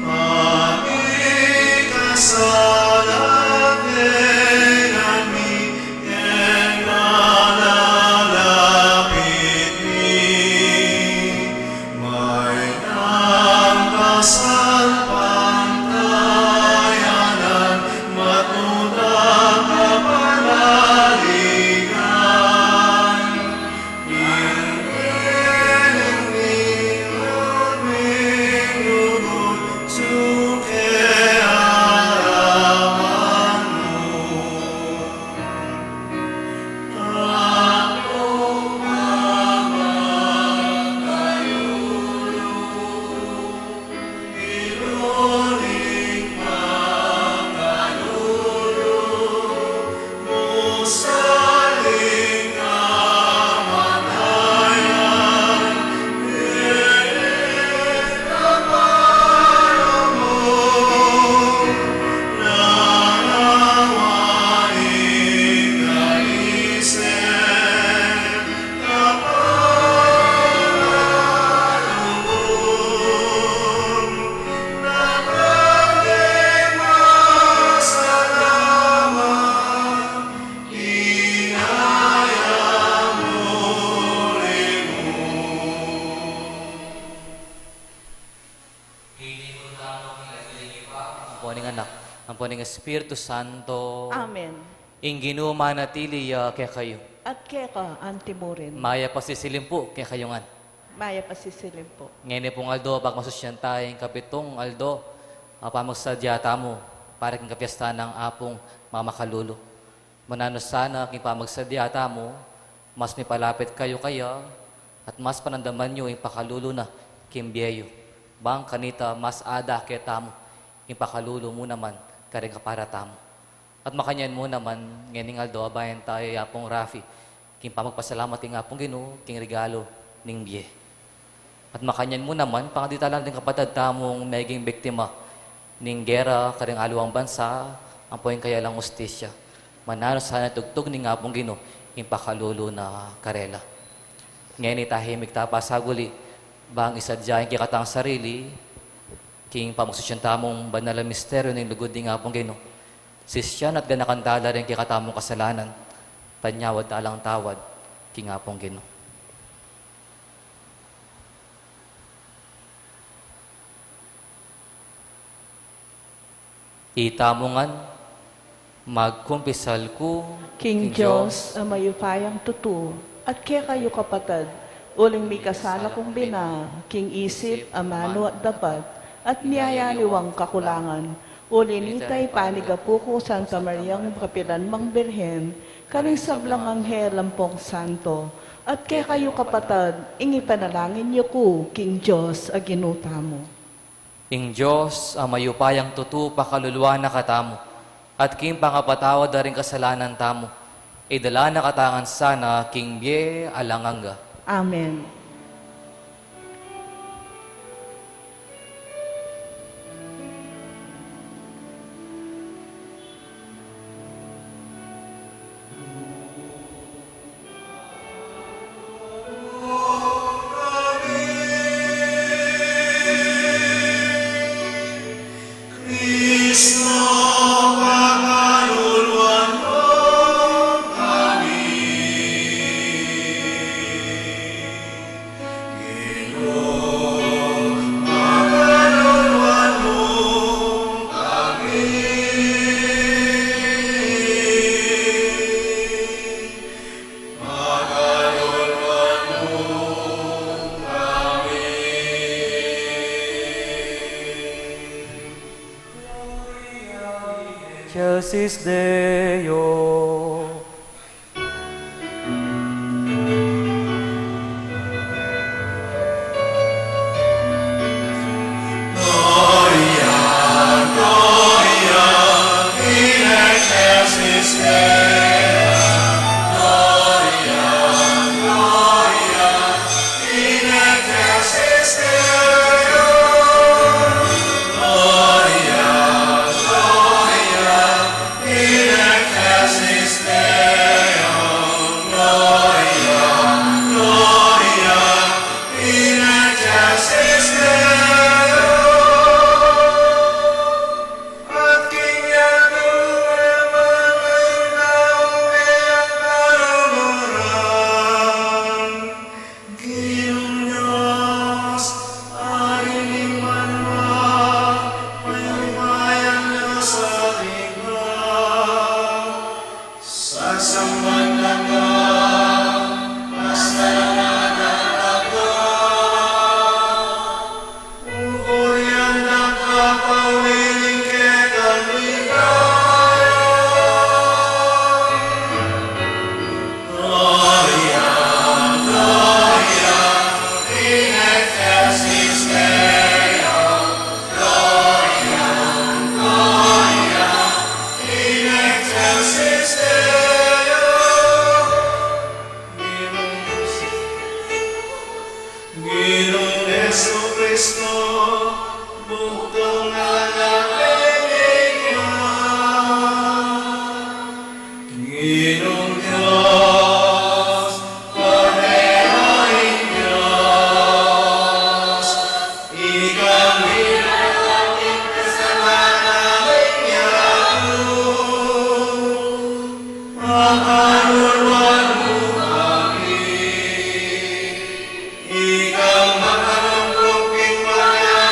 pamikasalan kekami, keng malalapit mi. Maitang kasalpantayanan, matutang kapanaligan. Ampo ning Anak, ampo ning Espiritu Santo. Amen. Ing Ginu manatili ya kekayu. At keka anti mu rin. Mayap a sisilim pu kekayu ngan. Mayap a sisilim pu. Ngeni pung aldo, pagmasusyan taya ing kapitung aldo a pamagsadya tamu. para king kapiestan nang Apung Mamakalulu. Mananu sana king pamagsadya tamu, mas mipalapit kayu kaya, at mas panandaman yu ing pakalulu na king bie yu. Bang kanita mas ada ketamu ing pakalulu mu naman karing kapara tamu. At makanyan mu naman, ngening aldo abayan taya i Apung Rafi king pamagpasalamat king Apung Ginu king regalu ning bie. At makanyan mu naman, pangadian ta la ring kapatad tamung meging biktima ning gera karing aliwang bansa, ampo ing kayalang ustisya. Mananu sana ing tugtug ning Apung Ginu ing pakalulu na karela. Ngeni tahimik ta pasaguli, bang isadya ing kekatang sarili king pamagsisian tamung banal a misteryo ning lugud ning Apung Ginu. Sisian at ganakan ta la ring kekatamung kasalanan, panyawad ta lang tawad king Apung Ginu. Itamu ngan, magkumpisal ku king Dios a mayupayang tutu, at kekayu kapatad, uling mikasala kung bina king isip, amanu at dapat, at miyayaliwang kakulangan. Uli nita, ipanigapu ku Santa Mariang kapilanmang Birhen, karing sablang anghel ampong santo, at kekayu kapatad, ing ipanalangin yu ku king Dios a Ginu tamu. Ing Dios a mayupayang tutu pakaluluan na katamu, at king pangapatawad da ring kasalanan tamu, idala na katamu ngan sana king bie alang angga. Amen. Excelsis Deo. Ginung Dios, Ari ning banua, mayupayang Dios a Ibpa, sasamban da ka, pasalamatan da ka, pupurian da ka pauli ning kekang ligaya. Gloria, Gloria in excelsis Deo. Gloria, Gloria in excelsis Deo. Ginung Jesucristo, bugtung na ning Ibpa. Ginung Dios, Kordero ning Dios, ika a milawan king kasalanan ning yatu, pakaluluan mu kami. Ika a makalungkung king banua,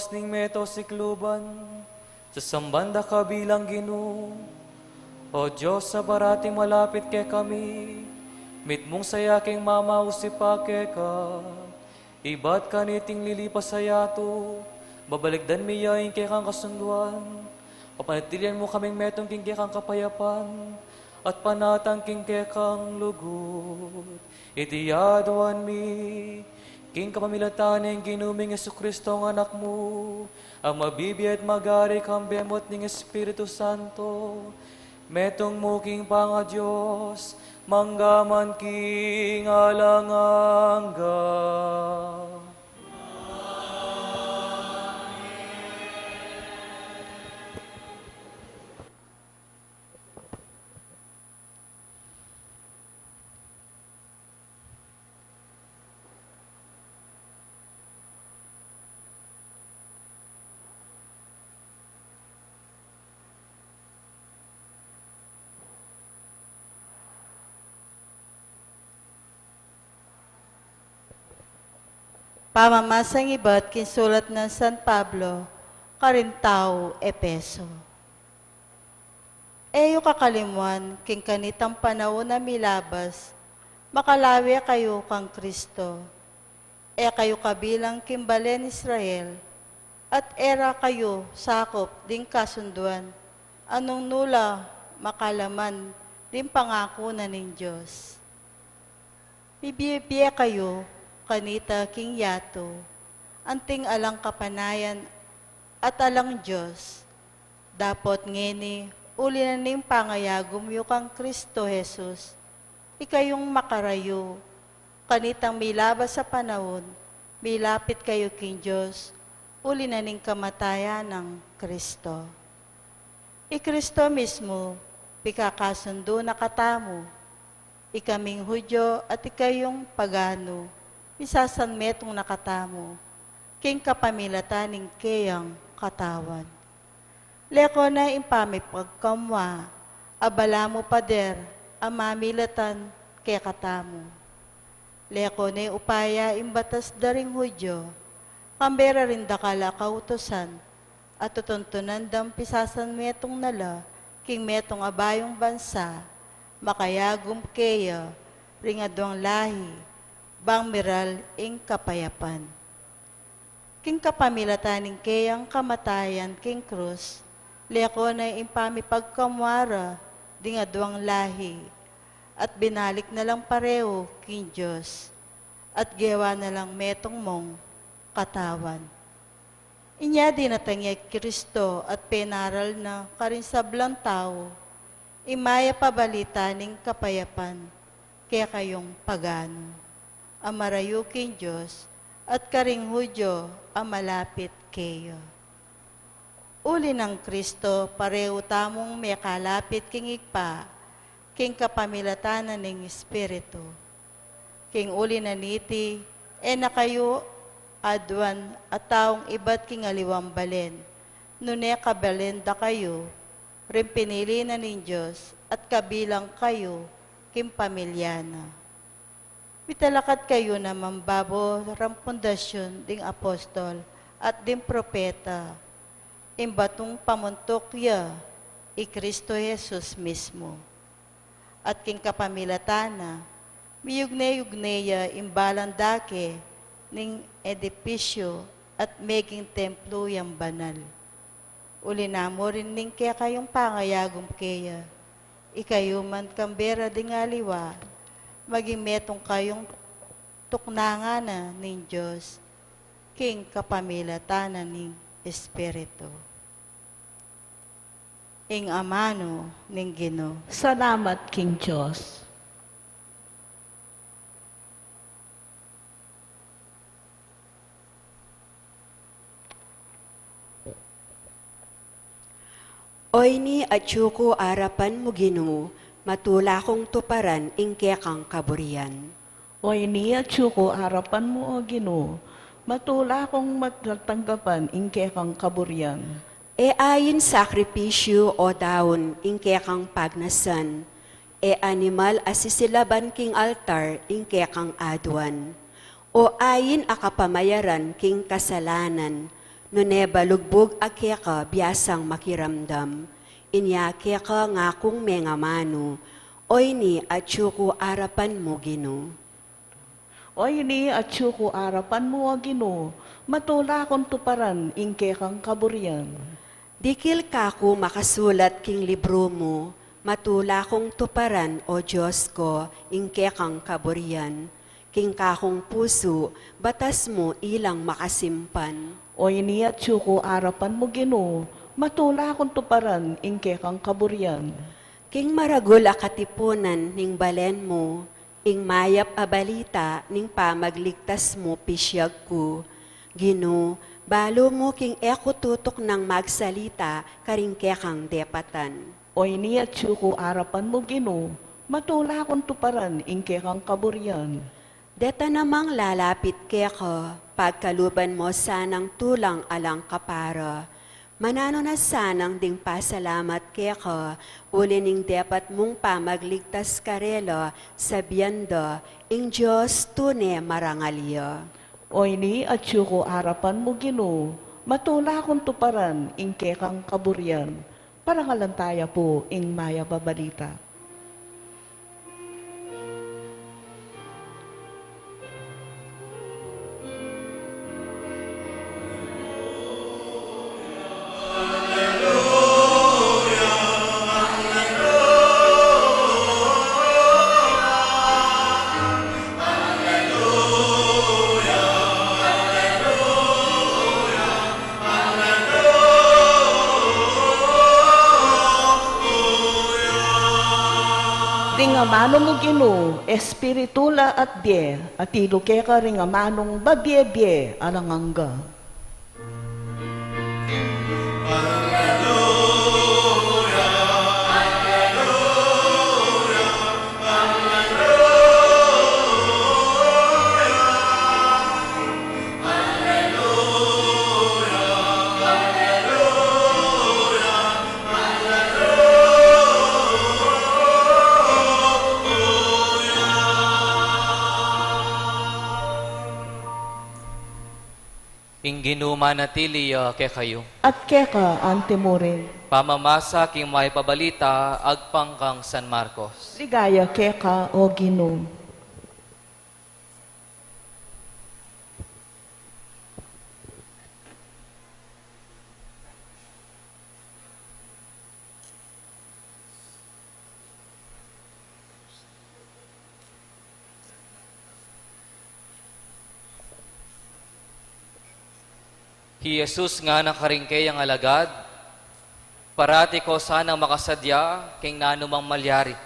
ning meto sikluban, sasamban da ka bilang Ginu. O Dios a parating malapit kekami, mitmung saya king mamausipan keka, ibat kaniting lilipas a yatu, babalikdan mi ya ing kekang kasunduan, papanatilian mu kaming metung king kekang kapayapan, at panatang king kekang lugud. Iti aduan mi, king kapamilatan ning Ginu ming Jesucristo a Anak mu, a mabibie at magari kambe mu at ning Espiritu Santo, metung mu king pangaDios, mangga man king alang angga. Pamamasang ibat king sulat nang San Pablo karing tau Efeso. E yu kakalimuan king kanitang panaun a milabas, makalawe kayu kang Kristo. E kayu kabilang king balen Israel, at e ra kayu sakup ding kasunduan a nung nu la makalaman ding pangaku na ning Dios. Mibie-bie kayu kanita king yatu, anting alang kapanayan at alang Dios. Dapot ngeni, uli na ning pangayagum yu kang Kristo Jesus, ikayung makarayu kanitang milabas a panaun, milapit kayu king Dios, uli na ning kamatayan nang Kristo. I Kristo mismu, pikakasundu na katamu, ikaming Judio at ikayung pagano, misasanmetung na katamu, king kapamilatan ning keyang katawan. Leko na ing pamipagkamua a balamu pader a mamilatan kekatamu. Leko ne upaya ing batas da ring Judio, kambe ra ring dakal a kautusan, a tutuntunan dang pisasanmetung na la king metung a bayung bansa, makayagum keya ring aduang lahi, bang miral ing kapayapan. King kapamilatan ning keyang kamatayan king krus, leko na ing pamipagkamua ra ding aduang lahi, at binalik na lang parehu king Dios, at gewa na lang metung mung katawan. Inya dinatang ya i Kristo at penaral na karing sablang tau ing mayap a balita ning kapayapan kekayung pagano a marayu king Dios at karing Judio a malapit keya. Uli nang Kristo, parehu tamung mekalapit king Ibpa, king kapamilatan na ning Espiritu. King uli na niti, e na kayu aduan a taung ibat king aliwang balen, nune kabalen da kayu ring pinili na ning Dios at kabilang kayu king pamilya na. Mitalakad kayu naman babo rang pundasyun ding apostol at ding propeta, ing batung pamuntuk ya i Kristo Jesus mismu. At king kapamilatan na, miyugne-yugne ya ing balang dake ning edipisyu at meging templu yang banal. Uli na mu rin ning kekayung pangayagum keya, ikayu man kambe ra ding aliwa, maging metung kayung tuknangan na ning Dios, king kapamilatan na ning Espiritu. Ing amanu ning Ginu. Salamat king Dios. O ini atyu ku arapan mu, Ginu, matula kung tuparan ing kekang kaburian. O ini atyu ku arapan mu, O Ginu, matula kung matatanggapan ing kekang kaburian. E ain sakripisyu o daun ing kekang pagnasan, e animal a sisilaban king altar ing kekang aduan. O ain a kapamayaran king kasalanan, Nune balugbug a keka biasang makiramdam, inya keka ngakung mengamanu, o ini atyu ku arapan mu, Ginu. O ini atyu ku arapan mu, o Ginu, matula kung tuparan ing kekang kaburian. Dikil kaku makasulat king libru mu, matula kung tuparan, o Dios ko, ing kekang kaburian. King kakung pusu, batas mu ilang makasimpan. O ini atyu ku arapan mu, Ginu, matula kung tuparan ing kekang kaburian. King maragul a katipunan ning balen mu, ing mayap a balita ning pamagligtas mu pisiag ku. Ginu, balu mu king e ku tutuknang magsalita karing kekang depatan. O ini atyu ku arapan mu, Ginu, matula kung tuparan ing kekang kaburian. Deta namang lalapit keka, pagkaluban mu sanang tulang alang kapara. Mananu na sanang ding pasalamat keka, uli ning depat mung pamagligtas karela, sabian da, ing Dios tune marangal ya. O ini atyu ku arapan mu, Ginu, matula kung tuparan ing kekang kaburian. Parangalan taya pu ing mayap a balita. Ding amanu mu, Ginu, espiritu la at bie, atilu keka ring amanung babie-bie alang angga. Ing Ginu manatili ya kekayu. At keka antimurin. Pamamasa king mayap a balita agpang kang San Marcos. Ligaya keka, o Ginu. Hi Jesus ngana karing keyang alagad, parati ko sanang makasadya king nanumang malyari,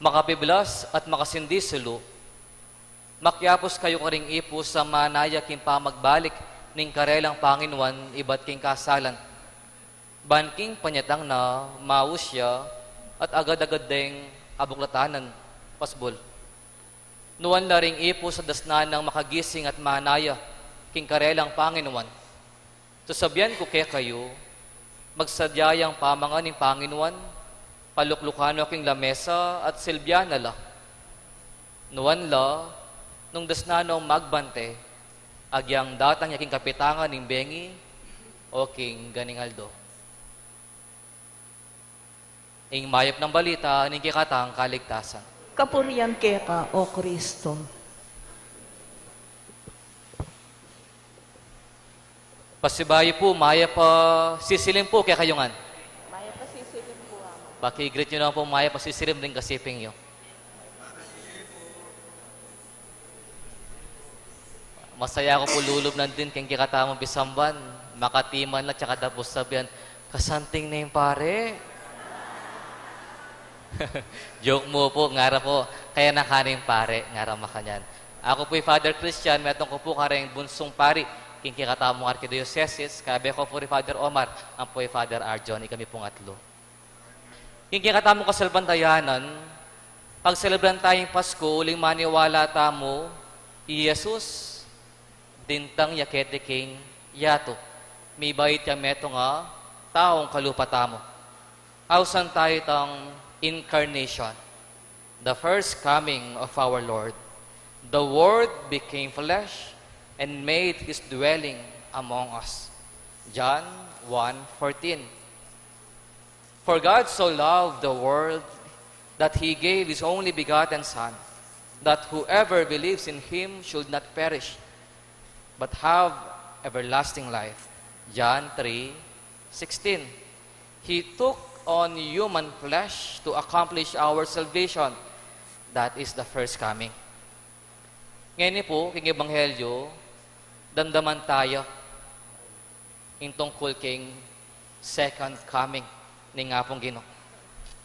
makapiblas at makasindi sulu. Makiapus kayu karing ipus a manaya king pamagbalik ning karelang panginuan ibat king kasalan. Ban king panyatang na, maus ya at agad-agad deng abuklatan nang pasbul. Nuan la ring ipus a dasnan nang makagising at manaya king karelang panginuan. Sasabian ku kekayu, magsadya yang pamangan ning panginuan, paluklukan no king lamesa at silbian na la. Nuan la, nung dasnan nong magbante, agyang datang ya king kapitangan ning bengi o king ganing aldo. Ing mayap nang balita ning kekatang kaligtasan. Kapurian keka, o Kristo. Pasibayu pu, mayap a sisilim pu kekayu ngan. Mayap a sisilim pu, Ama. Paki-greet yu naman pu, mayap a sisilim ring kasiping yu. Masaya ku pu lulub nandin keng kekatamung pisamban, makatiman la, tsaka da pu sabian, "Kasanting ne ing pare." Joke mu pu, ngara pu, "Kaya na ka ne ing pare," ngara makanyan. Aku pu i Father Christian, metung ku pu kareng bunsung pari king kekatamung arkidiosesis, kayabe ku pu ri Father Omar, ampo i Father Arjon, ikami pung atlu. King kekatamung kasalpantayanan, pagselebran taya ing Pasku uling maniwala tamu i Jesus dintang ya keti king yatu. Mibait yang metung a taung kalupa tamu. Ausan taya itang incarnation, the first coming of our Lord. The Word became flesh and made His dwelling among us. John one fourteen. For God so loved the world that he gave his only begotten Son, that whoever believes in him should not perish, but have everlasting life. John three sixteen. He took on human flesh to accomplish our salvation. That is the first coming. Ngeni pu, king Ebanghelyo, damdaman taya ing tungkul king second coming ning Apung Ginu.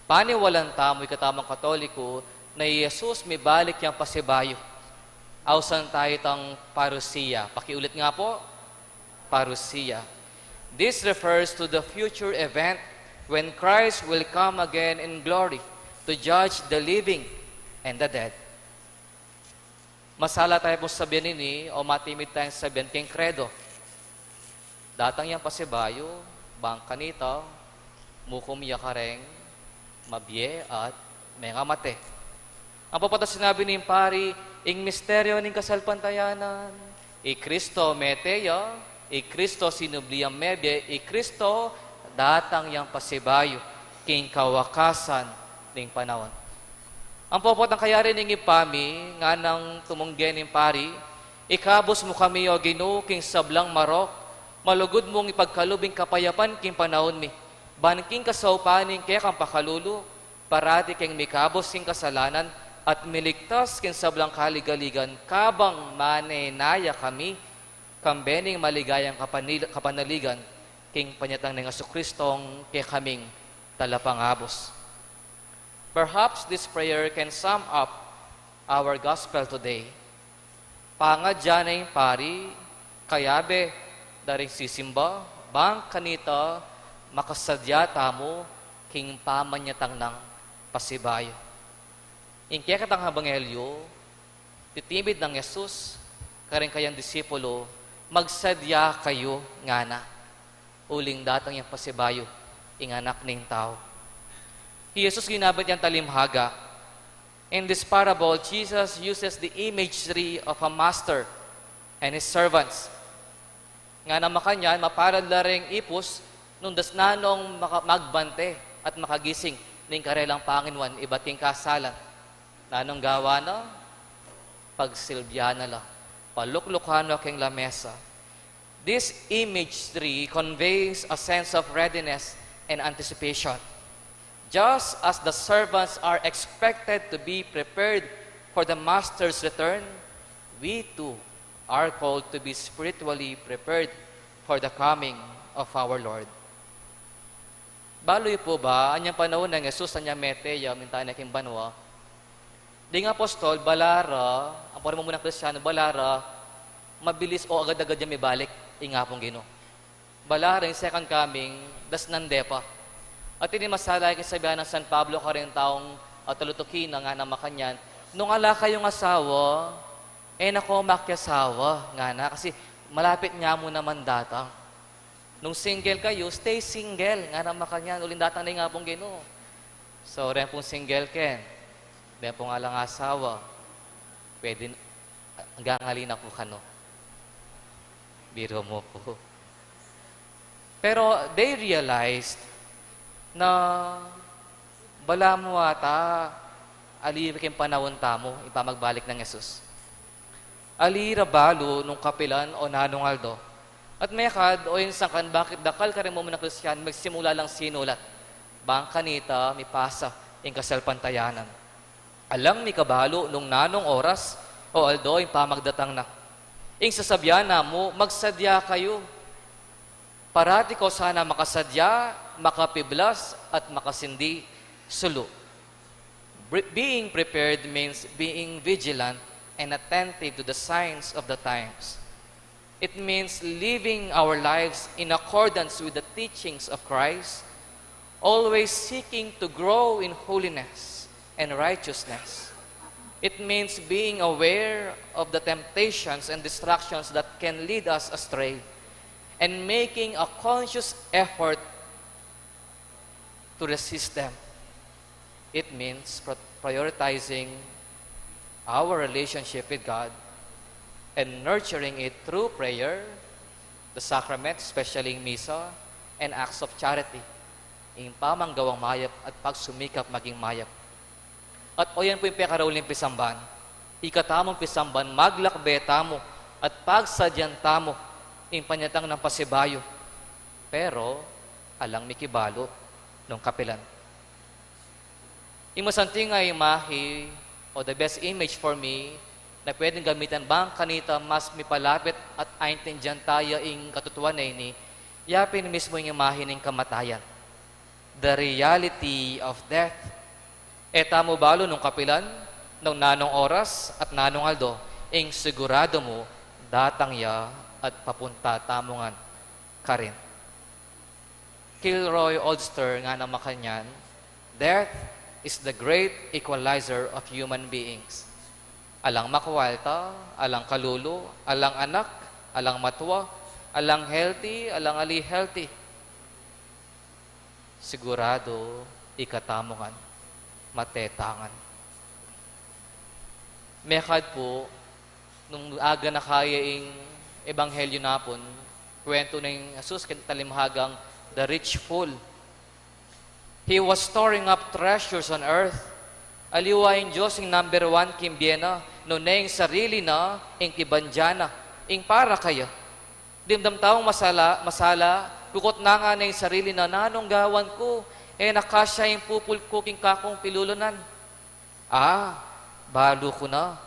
Paniwalan tamu ikatamung Katoliko na i Jesus mibalik yang pasibayu. Ausan taya itang parousia. Pakiulit nga pu, parousia. This refers to the future event when Christ will come again in glory to judge the living and the dead. Masala taya pung sabian ini o matimid tayang sabian king Kredo. Datang yang pasibayu, bang kanita, mukum ya kareng mabie at mengamate. Ampo pa ta sinabi ning pari, ing misteryo ning kasalpantayanan, i Kristo mete ya, i Kristo sinubli yang mebie, i Kristo datang yang pasibayu king kawakasan ning panaun. Ampo pa tang kayari ning Ibpa mi, nganang tumungge ning pari, ikabus mu kami, O Ginu, king sablang marok, malugud mung ipagkalub ing kapayapan king panaun mi, ban king kasaupan ning kekang pakalulu, parati keng mikabus king kasalanan at miligtas king sablang kaligaligan, kabang manenaya kami kambe ning maligayang kapanil-, kapanaligan king panyatang nang Jesucristong kekaming Talapangabus. Perhaps this prayer can sum up our gospel today. Pangadya na ning pari, kayabe da ring sisimba, bang kanita makasadya tamu king pamanyatang nang pasibayu. Ing kekatang ebanghelyo, titimid nang Jesus karing kayang disipulo, "Magsadya kayu," ngana, "uling datang yang pasibayu, ing Anak ning Tau." I Jesus ginamit yang talinghaga. In this parable, Jesus uses the imagery of a master and his servants. Ngana makanyan, mapalad la ring ipus nung dasnan nong maka-, magbante at makagising ning karelang panginuan ibat king kasalan. Nanung gawa na? Pagsilbian na la. Paluklukan na keng lamesa. This imagery conveys a sense of readiness and anticipation. Just as the servants are expected to be prepared for the master's return, we too are called to be spiritually prepared for the coming of our Lord. Balu yu pu ba, anyang panaun nang Jesus, anyang mete ya, minta na king banua. Ding apostol, bala ra, ampo ring mumunang Kristiano, bala ra, mabilis o agad-agad yang mibalik ing Apung Ginu. Bala ra ing second coming, dasnan de pa. At ini masala king sabian nang San Pablo karing taung, ah, talutuki na, ngana makanyan, "Nung ala kayung asawa, e na ko makiasawa," ngana, "kasi malapit na mu naman datang. Nung single kayu, stay single," ngana makanyan, "uling datang na ing Apung Ginu." So, ren pung single ken, ren pung alang asawa, pwede n-, anggang ali na pu kanu. Biru mu pu. Pero they realized na balamu ata ali king panaun tamu ing pamagbalik nang Jesus. Ali ra balu nung kapilan o nanung aldo. At mekad o insan kan bakit dakal karing mumunang Kristiano magsimula lang sinulat, bang kanita mipasa ing kasalpantayanan. Alang mikabalu nung nanung oras o aldo ing pamagdatang na. Ing sasabian na mu, "Magsadya kayu." Parati ko sana makasadya, makapiblas, at makasindi sulu. Bre-, being prepared means being vigilant and attentive to the signs of the times. It means living our lives in accordance with the teachings of Christ, always seeking to grow in holiness and righteousness. It means being aware of the temptations and distractions that can lead us astray and making a conscious effort to resist them. It means pro-, prioritizing our relationship with God and nurturing it through prayer, The sacrament, especially ing misa, and acts of charity, ing pamanggawang mayap at pagsumikap maging mayap. At o yan pu ing pekaraul ning pisamban, ika tamung pisamban, maglakbe tamu at pagsadyan tamu ing panyatang nang pasibayu. Pero alang mikibalu nung kapilan. Ing masanting a imahe, o the best image for me, na pwedeng gamitan bang kanita mas mipalapit at aintindian taya ing katutuan a ini, yapin mismu ing imahe ning kamatayan. The reality of death. E tamu balu nung kapilan, nung nanung oras at nanung aldo, ing siguradu mu, datang ya at papunta tamu ngan karin. Kilroy Odster ngana makanyan, "Death is the great equalizer of human beings." Alang makwalta, alang kalulu, alang anak, alang matua, alang healthy, alang ali healthy. Siguradu, ika tamu ngan, mate ta ngan. Mekad pu, nung aganaka ya ing ebanghelyu na pun, kwentu ning Jesus king talimhagang the rich fool. He was storing up treasures on earth. Aliwa ing Dios ing number one king bie na, nune ing sarili na, ing pibandian na, ing para kaya. Dimdam tang masala, masala, kukutnan na ing sarili na, "Nanung gawan ku? E na kasya ing pupul ku king kakung pilulunan." A, balu ku na,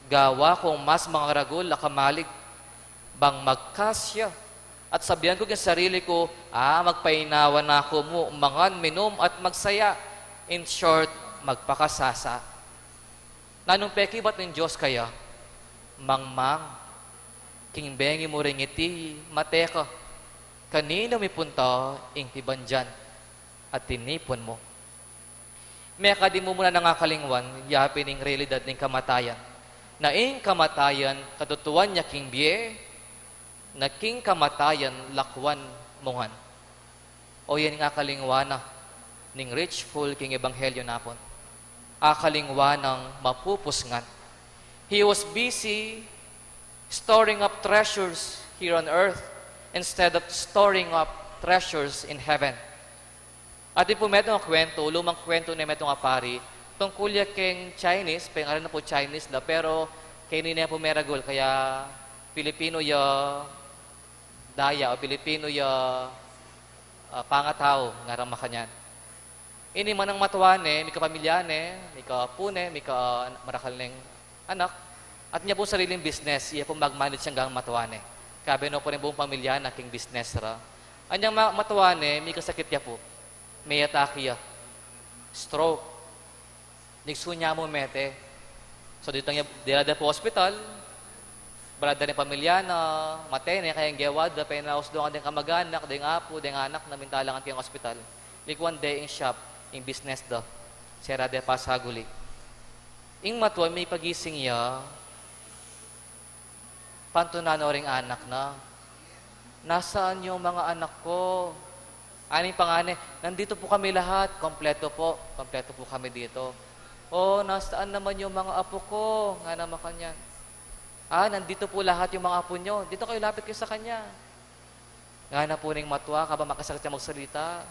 gawa kung mas mangaragul a kamalig, bang magkasya. At sabian ku king sarili ku, "A, magpainawa na ku mu, mangan, minum, at magsaya." In short, magpakasasa. Nanung pekibat ning Dios kaya? Mangmang, king bengi mu ring iti, mate ka. Kaninu mipunta ing pibandian at tinipun mu? Mekad e mu mu na ngan akalingwan, yapin ing realidad ning kamatayan. Na ing kamatayan, katutuan ya king bie, na king kamatayan, lakwan mu ngan. O yan ing akalingwan na ning rich fool king ebanghelyu na pun. Akalingwan nang mapupus ngan. He was busy storing up treasures here on earth instead of storing up treasures in heaven. Atin pu metung a kwentu, lumang kwentu ning metung a pari, tungkul ya king Chinese, pengaran na pu Chinese da, pero keni ne pu meragul, kaya Pilipinu ya daya o Pilipinu ya, ah, pangatau, ngara makanyan. Ini manang matua ne, mika pamilya ne, mika apu ne, mika, ah, marakal neng anak, atin ya pung sariling business, iya pung mag-manage anggang matua ne. Kabe no pu ring buung pamilya na king business ra. Anyang ma-, matua ne, mikasakit ya pu. May atake ya. Stroke. Nigsu ne mu mete. So, ditang ya, dila da pu ospital. Balu da ring pamilya na, mate ne, kaya ing gewa da, penausdungan deng kamag-anak, deng apu, deng anak na minta la ngan king ospital. Likwan de ing shop, ing business da. Sera de pasaguli. Ing matua mipagising ya, pantunan no ring anak na, "Nasaan yung mga anak ko?" Aning pangane, "Nandito po kami lahat, kompleto po, kompleto po kami dito." "O, nasaan naman yung mga apo ko?" Ngana makanyan. "Ah, nandito po lahat yung mga apo nyo. Dito kayo, lapit kayo sa kanya." Ngana pu ning matua, kabang makasakit ya magsalita,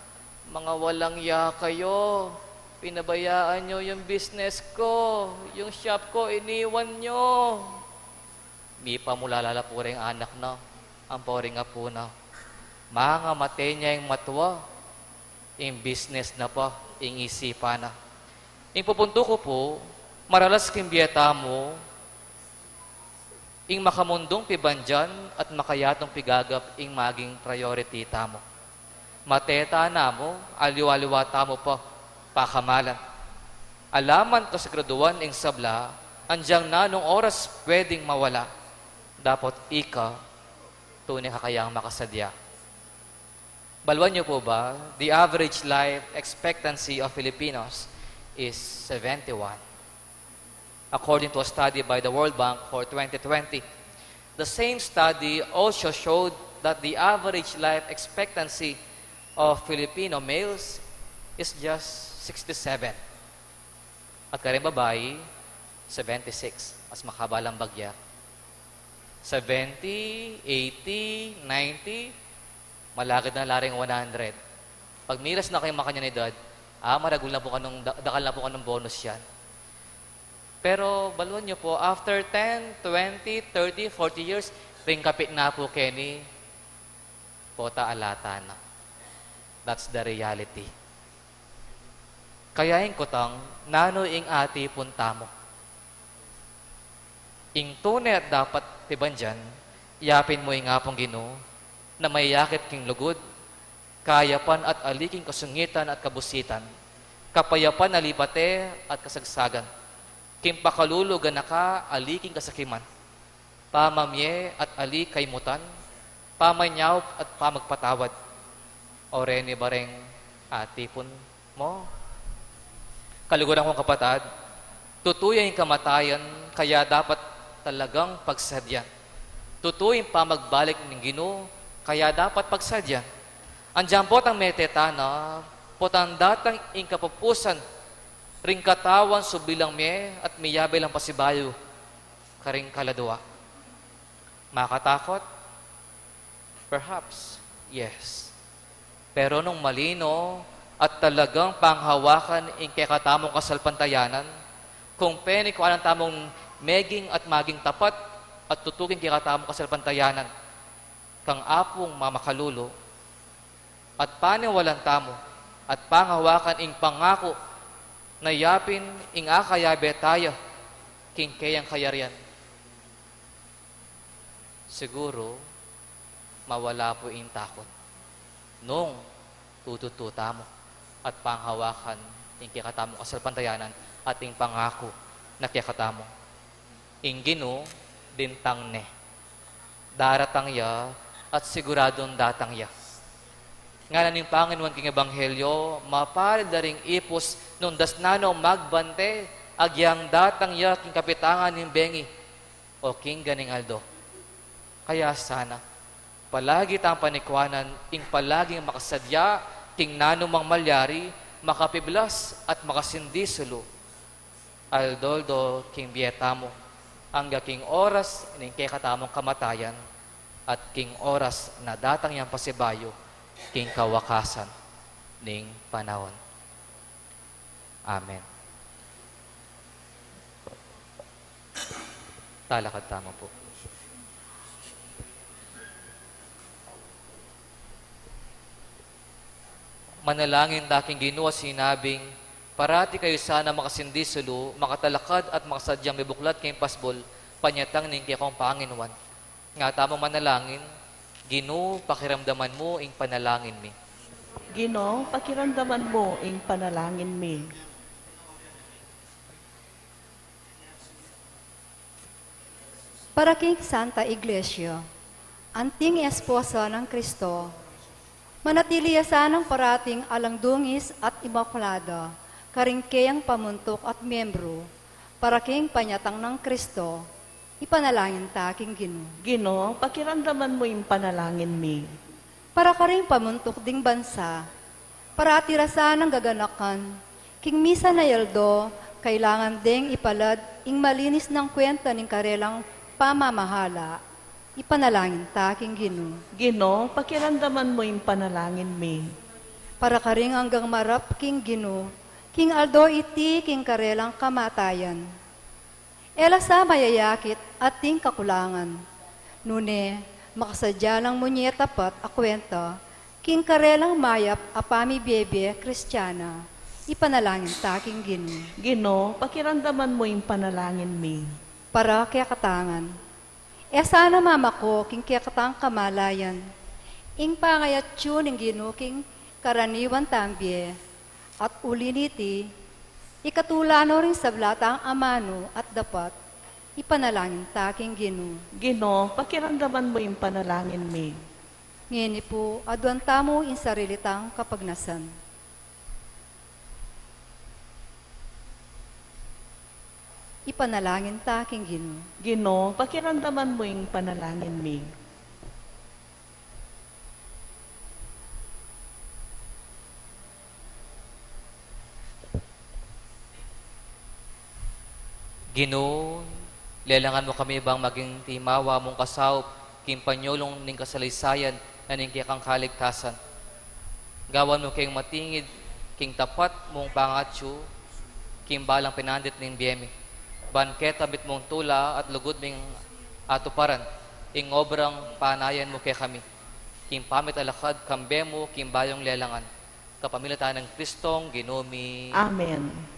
"Mga walang ya kayo. Pinabayaan nyo yung business ko, yung shop ko, iniwan nyo." Mipamulala la pu ring anak na, ampo ring apu na. Mangamate ne ing matua, ing business na pa ing isipan na. Ing pupuntu ku pu, maralas king bie tamu, ing makamundung pibandian at makayatung pigagap ing maging priority tamu. Mate ta namu, aliwa-liwa tamu pa, pakamalan. Ala man kasiguraduan ing sabla, anyang nanung oras pwedeng mawala. Dapot ika, tune ka kayang makasadya. Baluan niyo po ba, the average life expectancy of Filipinos is seventy-one, according to a study by the World Bank for twenty twenty. The same study also showed that the average life expectancy of Filipino males is just sixty-seven. At kareng babai, seventy-six. Mas makaba lang bagya. Seventy, eighty, ninety, malagad na la ring one hundred. Pag miras na kayu makanyan edad, ah, maragul na pu kanung, da-, dakal na pu kanung bonus yan. Pero baluan yu pu, after ten, twenty, thirty, forty years, ring kapit na pu keni, pota alata na. That's the reality. Kaya ing kutang, nanu ing atipun tamu? Ing tune at dapat tibandian, yapin mu ing Apung Ginu, na mayakit king lugud, kayapan at ali king kasungitan at kabusitan, kapayapan a ali bate at kasagsagan, king pakalulu ganaka ali king kasakiman, pamamie at ali kaymutan, pamanyaup at pamagpatawad. O reni ba reng atipun mu? Kaluguran kung kapatad, tutu ya ing kamatayan, kaya dapat talagang pagsadyan. Tutu ing pamagbalik ning Ginu, kaya dapat pagsadyan. Andiyan potang mete tana, potang datang ing kapupusan ring katawan subilang mie at miyabe lang pasibayu karing kaladua. Makatakot? Perhaps, yes. Pero nung malino at talagang panghawakan ing kekatamung kasalpantayanan, kung penikuanan tamung meging at maging tapat at tutu king kekatamung kasalpantayanan kang Apung mamakalulu, at paniwalan tamu at panghawakan ing pangaku na yapin ing akayabe taya king keyang kayarian, siguru mawala pu ing takut nung tututu tamu at panghawakan ing kekatamung kasalpantayanan at ing pangaku na kekatamu. Ing Ginu, dintang ne. Daratang ya at siguradung datang ya. Ngana ning Panginoon king Ebanghelyo, mapalad la ring ipus nung das na no magbante, agyang datang ya king kapitangan ning bengi o king ganing aldo. Kaya sana, palagi tang panikuanan ing palaging makasadya king nanumang malyari, makapiblas at makasindi sulu, aldo-aldo king bie tamu, angga king oras ning kekatamung kamatayan, at king oras na datang yang pasibayu king kawakasan ning panaun. Amen. Talakad tamu pu. Manalangin ta king Ginu a sinabing, parati kayu sana makasindi sulu, makatalakad at makasadyang mibuklat king pasbul, panyatang ning kekong panginuan. Nga tamu manalangin, Ginu, pakiramdaman mu ing panalangin mi. Ginu, pakiramdaman mu ing panalangin mi. Para king Santa Iglesia, anting esposa nang Kristo, manatili ya sanang parating alang dungis at imakulada, karing keyang pamuntuk at miyembru, para king panyatang nang Kristo, ipanalangin ta king Ginu. Ginu, pakiramdaman mu ing panalangin mi. Para karing pamuntuk ding bansa, parati ra sanang gaganakan, king misan a aldo, kailangan deng ipalad ing malinis nang kwenta ning karelang pamamahala, ipanalangin ta king Ginu. Ginu, pakiramdaman mu ing panalangin mi. Para karing anggang marap king Ginu, king aldo iti king karelang kamatayan. E la sa mayayakit ating kakulangan. Nune, makasadya lang munye tapat a kwenta, king karelang mayap a pamibie-bie Kristiana, ipanalangin ta king Ginu. Ginu, pakiramdaman mu ing panalangin mi. Para kekatang ngan. E sana mamako king kekatang kamalayan ing pangayatyu ning Ginu king karaniwan tang bie, at uli niti, ikatula no ring sabla tang amanu at dapat, ipanalangin ta king Ginu. Ginu, pakiramdaman mu ing panalangin mi. Ngeni pu, aduan tamu ing sarili tang kapagnasan. Ipanalangin ta king Ginu. Ginu, pakiramdaman mu ing panalangin mi. Ginu, Lelangan mu kami bang maging timawa mung kasaup king panyulung ning kasaleysayan na ning kekang kaligtasan. Gawan mu keng matingid king tapat mung pangatyu king balang pinandit ning bie mi. Ban keta mitmung tula at lugud ming atuparan ing obrang panayan mu kekami. King pamitalakad kambe mu king bayung lelangan. Kapamilatan nang Kristong Ginu mi. Amen.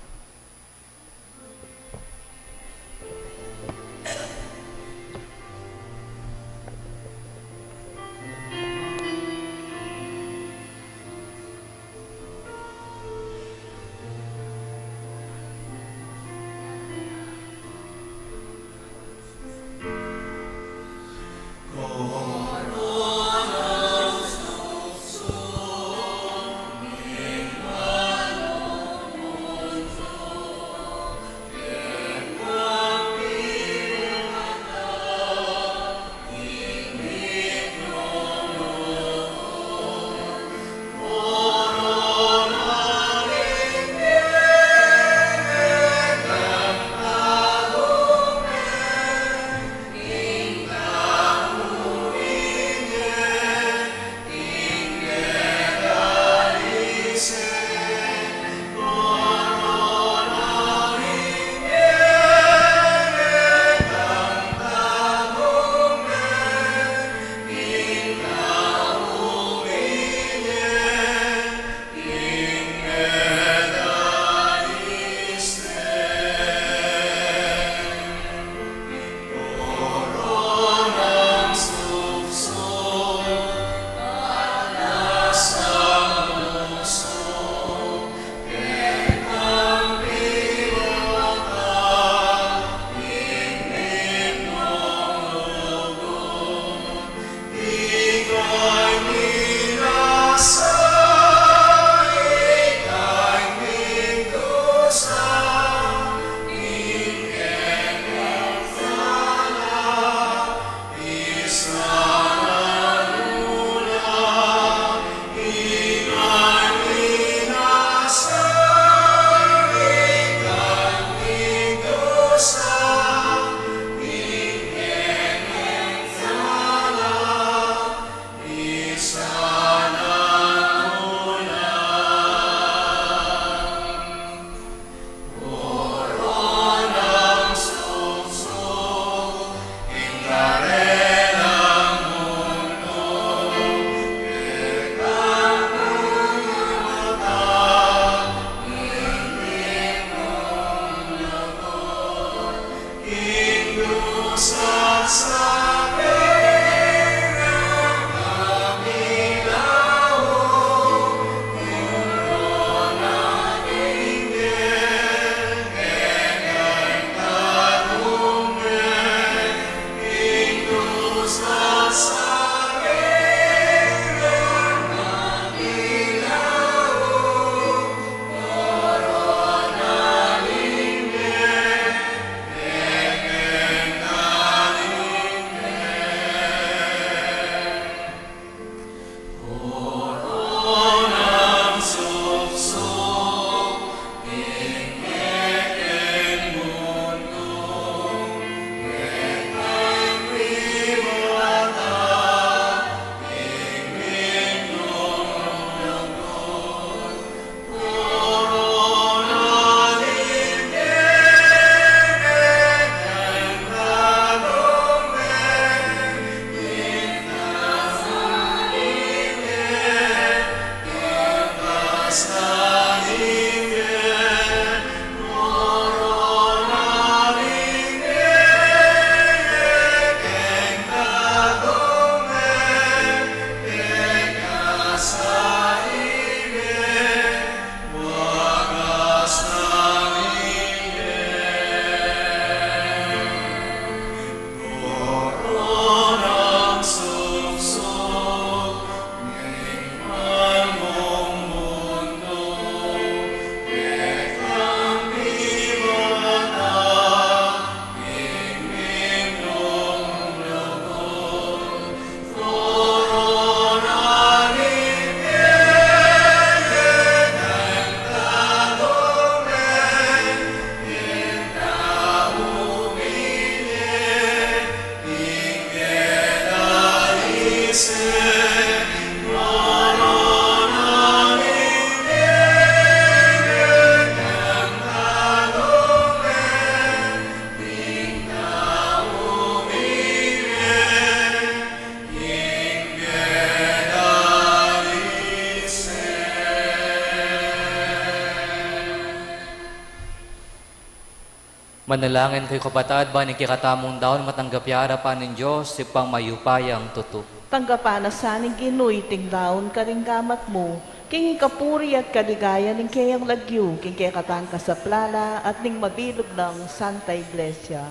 Manalangin kayu, kapatad, ban ing kekatamung daun matanggap ya arapan ning Dios, Ibpang mayupayang tutu. Tanggapan na sa ning Ginu iting daun karing gamat mu, king kapurian at kaligayan ning keyang lagyu, king kekatang kasaplalan at ning mabilug nang Santa Iglesia.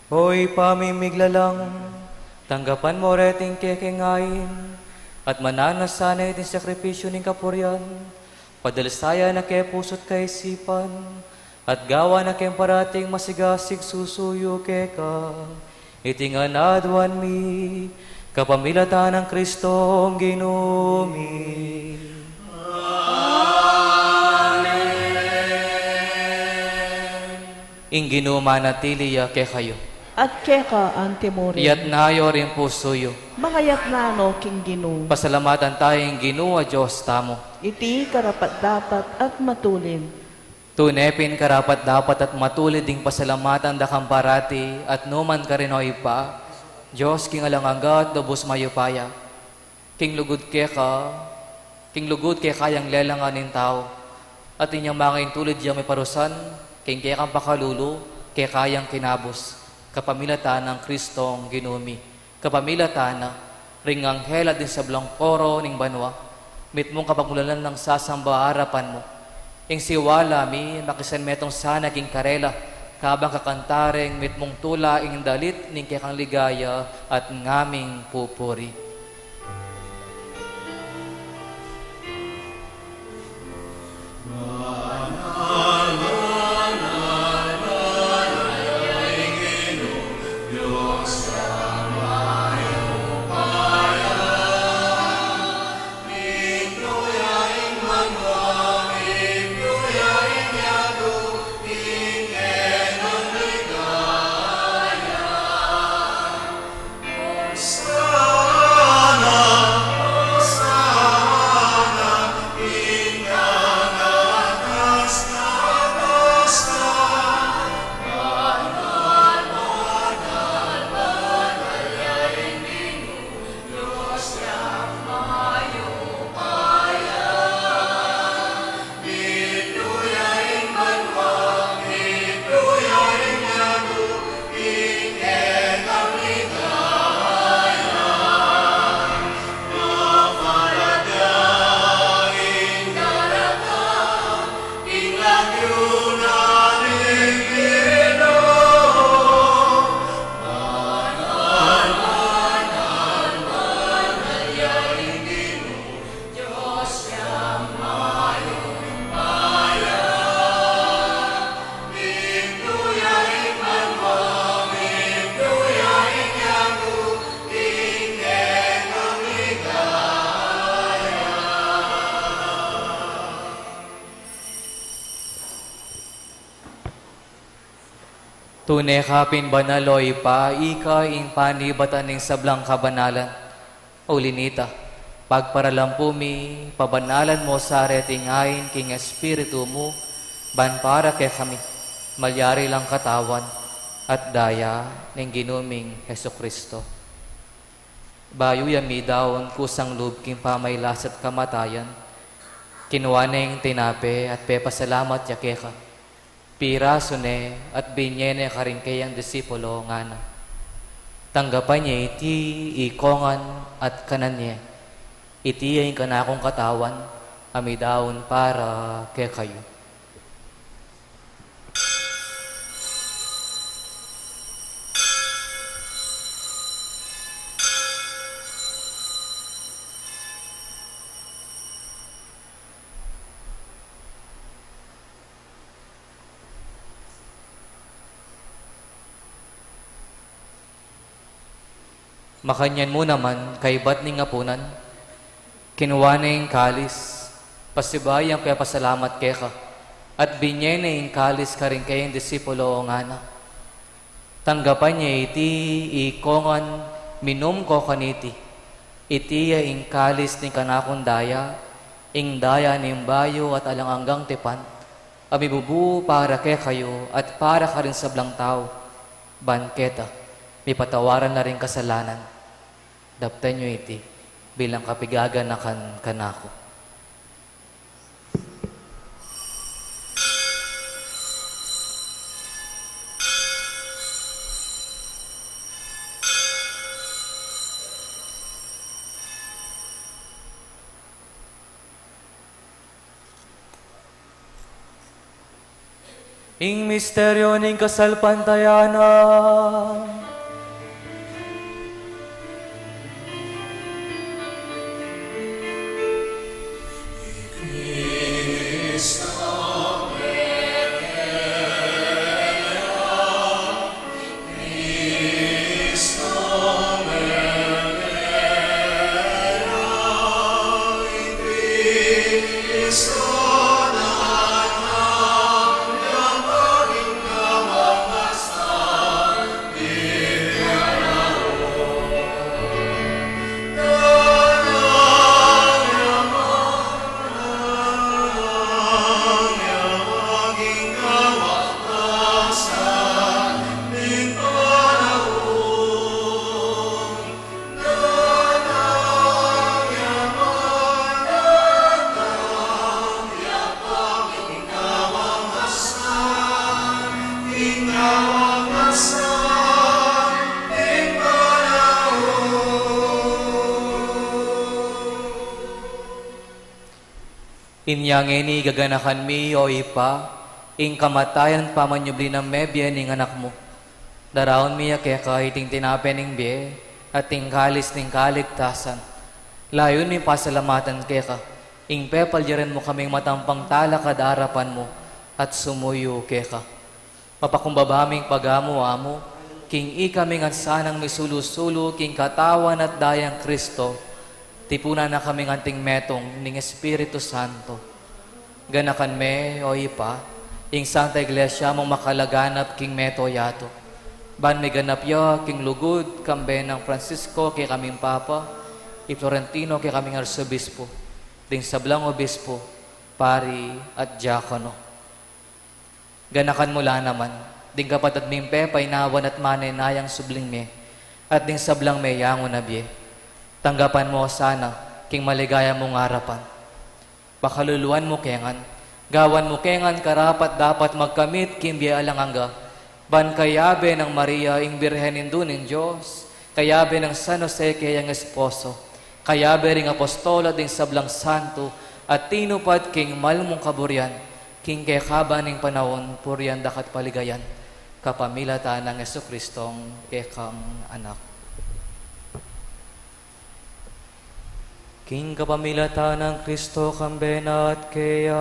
O Ibpa ming miglalang, tanggapan mu reting kekeng ain, at mananu na sana iting sakripisyu ning kapurian, padalsayan na keng pusu't kaisipan, at gawan na keng parating masigasig susuyu keka. Iti ngan aduan mi, kapamilatan nang Kristong Ginu mi. Amen. Ing Ginu manatili ya kekayu. At keka antimurin. Iyatas yu ring pusu yu. Makayatas no king Ginu. Pasalamatan taya ing Ginu a Dios tamu. Iti karapat-dapat at matulid. Tune pin karapat-dapat at matulid ding pasalamatan da kang parati at nukarin man, o Ibpa, Dios king alang angga at lubus mayupaya. King lugud keka, king lugud keka yang lelangan ing tau, at inyang manga intulid yang miparusan king kekang pakalulu, keka yang kinabus, kapamilatan nang Kristong Ginu mi. Kapamilatan na, ring anghel at ding sablang koro ning banua, mitmung kapagmulalan nang sasamba arapan mu. Ing siwala mi, makisan metung sana king karela, kabang kakanta reng mitmung tula ing dalit ning kekang ligaya at ngaming pupuri. Tune ka pin banal, o Ibpa, ika ing panibatan ning sablang kabanalan. Uli nita, pagparalampu mi, pabanalan mu sa reting ain king Espiritu mu, ban para kekami malyari lang katawan at daya ning Ginu ming Jesucristo. Bayu ya midaun kusang lub king pamailas at kamatayan, kinua ne ing tinape at pepasalamat ya keka. Pirasu ne at binye ne karing keyang disipulu, ngana: Tanggapan ye iti ikongan at kanan ye. Iti ya ing kanakung katawan a midaun para kekayu. Makanyan mu naman, kaybat ning apunan, kinua ne ing kalis, pasibayu yang pepasalamat keka, at binye ne ing kalis karing keyang disipulu, ngana: Tanggapan ye iti ikongan, minum ko kaniti. Iti ya ing kalis ning kanakung daya, ing daya ning bayu at alang anggang tipan, a mibubu para kekayu at para karing sablang tau, ban keta mipatawaran la ring kasalanan. Daptan yu iti bilang kapigaganakan kanaku. Ing misteryo ning kasalpantayanan. Inya ngeni gaganakan mi, O Ibpa, ing kamatayan at pamanyubli nang mebie ning Anak mu. Daraun mi ya keka iting tinape ning bie at iting kalis ning kaligtasan. Layun ming pasalamatan keka ing pepalyarin mu kaming matampang talakad arapan mu at sumuyu keka. Mapakumbaba ming pagamu-amu king ikami ngan sanang misulu-sulu king katawan at dayang Kristo, tipunan na kaming anting metung ning Espiritu Santo. Ganakan me, O Ibpa, ing Santa Iglesia mung makalaganap king mabilug a yatu, ban miganap ya king lugud kambe nang Francisco kekaming Papa, i Florentino kekaming Arsobispo, ding sablang obispo, pari at diakono. Ganakan mu la naman ding kapatad ming pepainawan at manenayang subling mie, at ding sablang meyangu na bie. Tanggapan mu la sana king maligaya mung arapan. Pakaluluan mu ke ngan, gawan mu ke ngan karapat-dapat magkamit king bie alang angga, ban kayabe nang Maria, ing Birhen Indu ning Dios, kayabe nang San Jose keyang esposo, kayabe ring apostol at ding sablang santo a tinupad king mal mung kaburian, king kekaban ning panaun, purian da ka at paligayan, kapamilatan nang Jesucristong kekang Anak. King kapamilatan nang Kristo, kambe na at keya,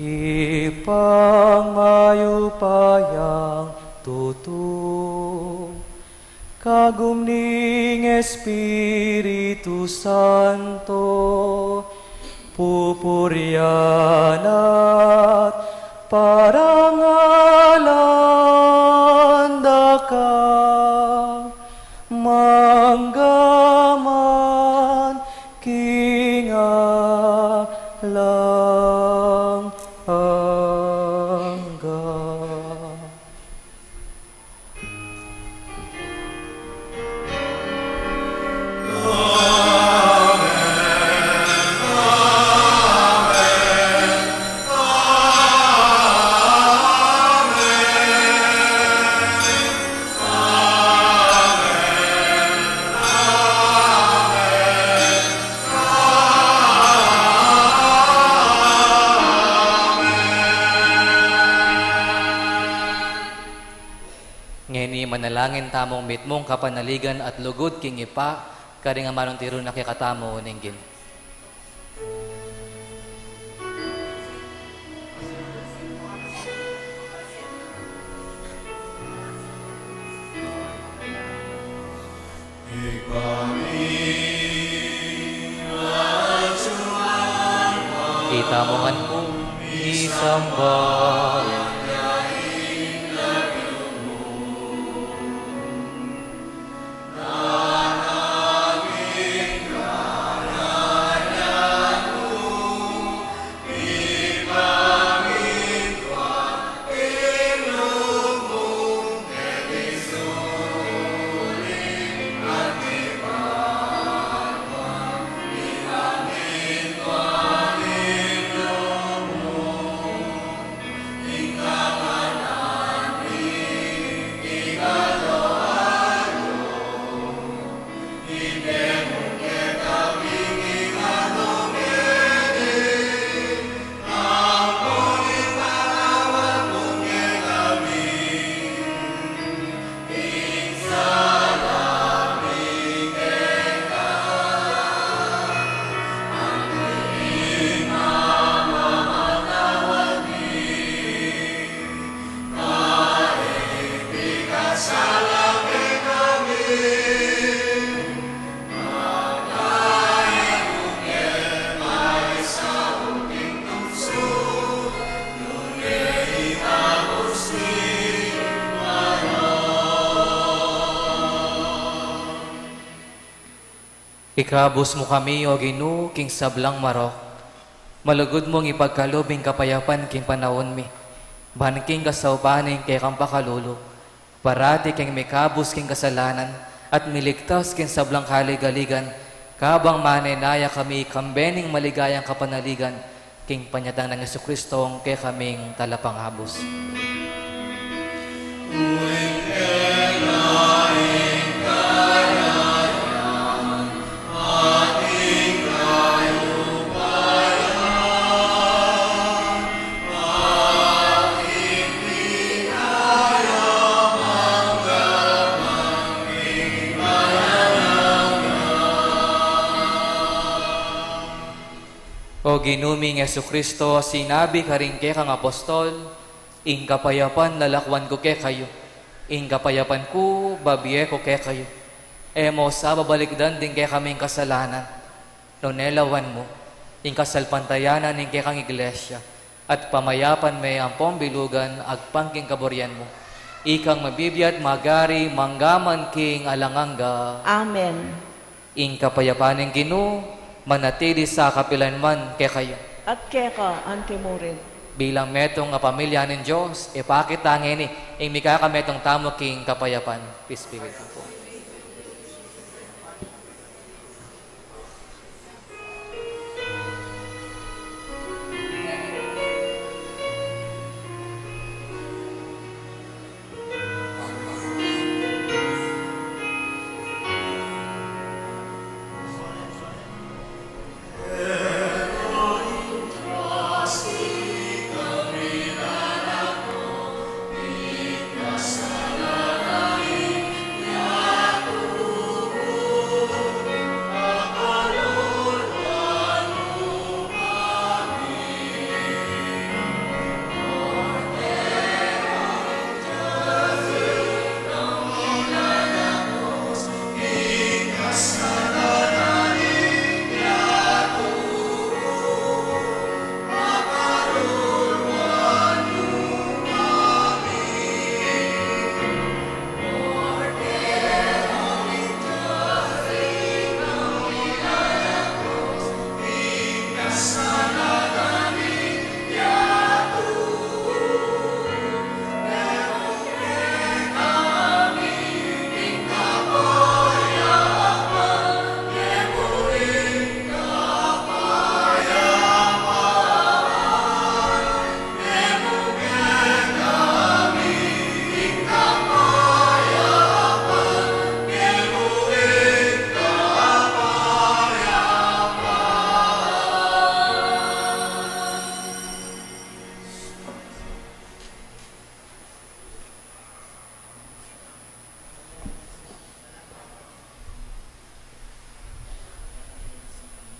Ibpang mayupayang tutu, kagum ning Espiritu Santo, pupurian at parangalan da ka, mangga man king alang angga. Ngeni manalangin tamung mitmung kapanaligan at lugud king Ibpa, karing amanung tiru na kekatamu ning Ginu. Itamu ngan pu, isamba. Ikabus mu kami, O Ginu, king sablang marok. Malugud mung ipagkalub ing kapayapan king panaun mi. Ban king kasaupan ning kekang pakalulu, parati keng mikabus king kasalanan at miligtas king sablang kaligaligan, kabang manenaya kami kambe ning maligayang kapanaligan, king panyatang nang Jesucristo, ing kekaming Talapangabus. O Ginu ming Jesucristo, sinabi karing kekang apostol, "Ing kapayapan lalakwan ku kekayu, ing kapayapan ku babie ku kekayu." E mu sa babalikdan ding kekaming kasalanan, nune lawan mu ing kasalpantayanan ning kekang Iglesia, at pamayapan me ampong bilugan agpang king kaburian mu. Ikang mabibie at magari mangga man king alang angga. Amen. Ing kapayapan ning Ginu manatili sa kapilan man kekayu. At keka anti mu rin. Bilang metung a pamilya ning Dios, ipakit ta ngeni ing mikakametung tamu king kapayapan. Peace be with you.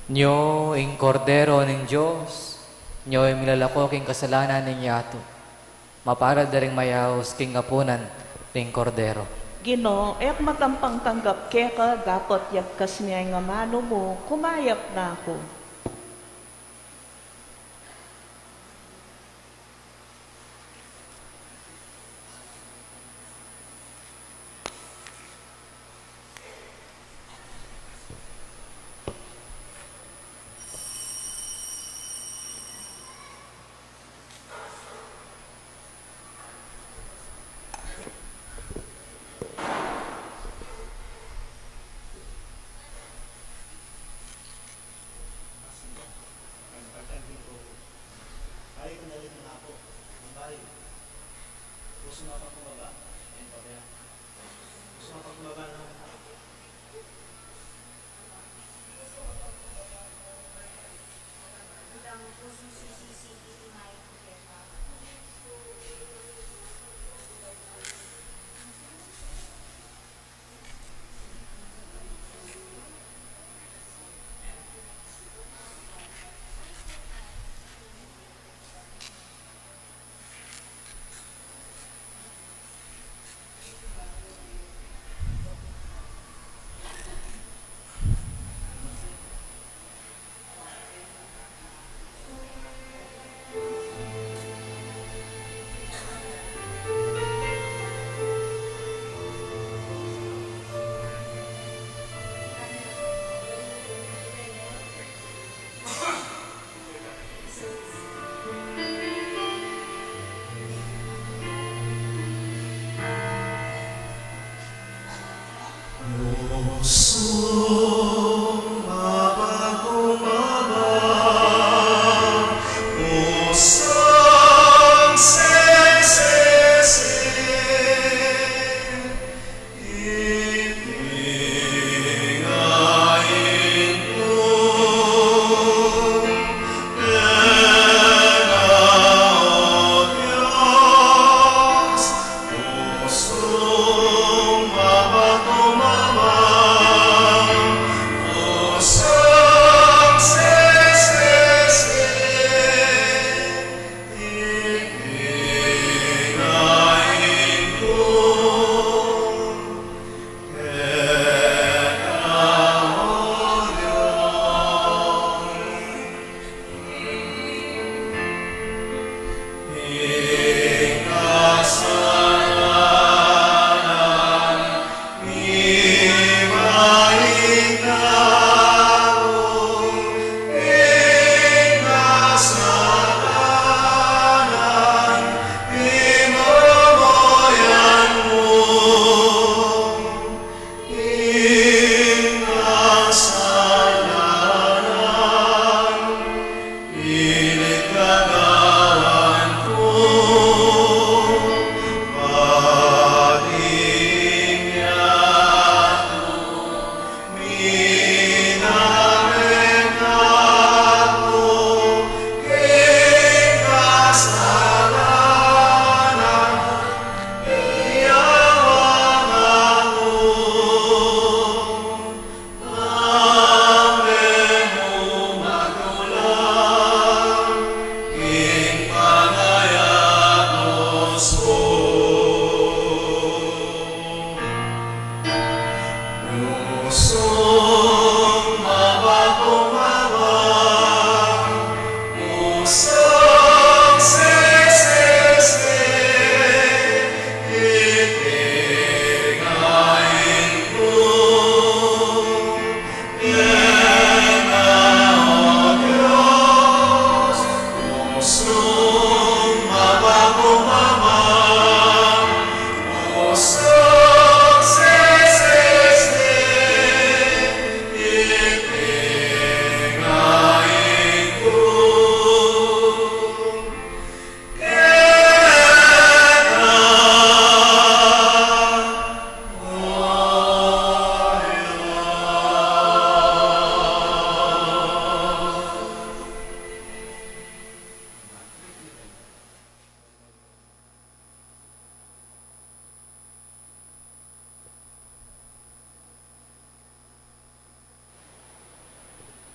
Nyo ing Kordero ning Dios, nyo ing milalako king kasalanan ning yatu. Mapalad da ring mayaus king apunan ning Kordero. Ginu, e ku matampang tanggap keka dapot yagkas me ing amanu mu, kumayap na ku.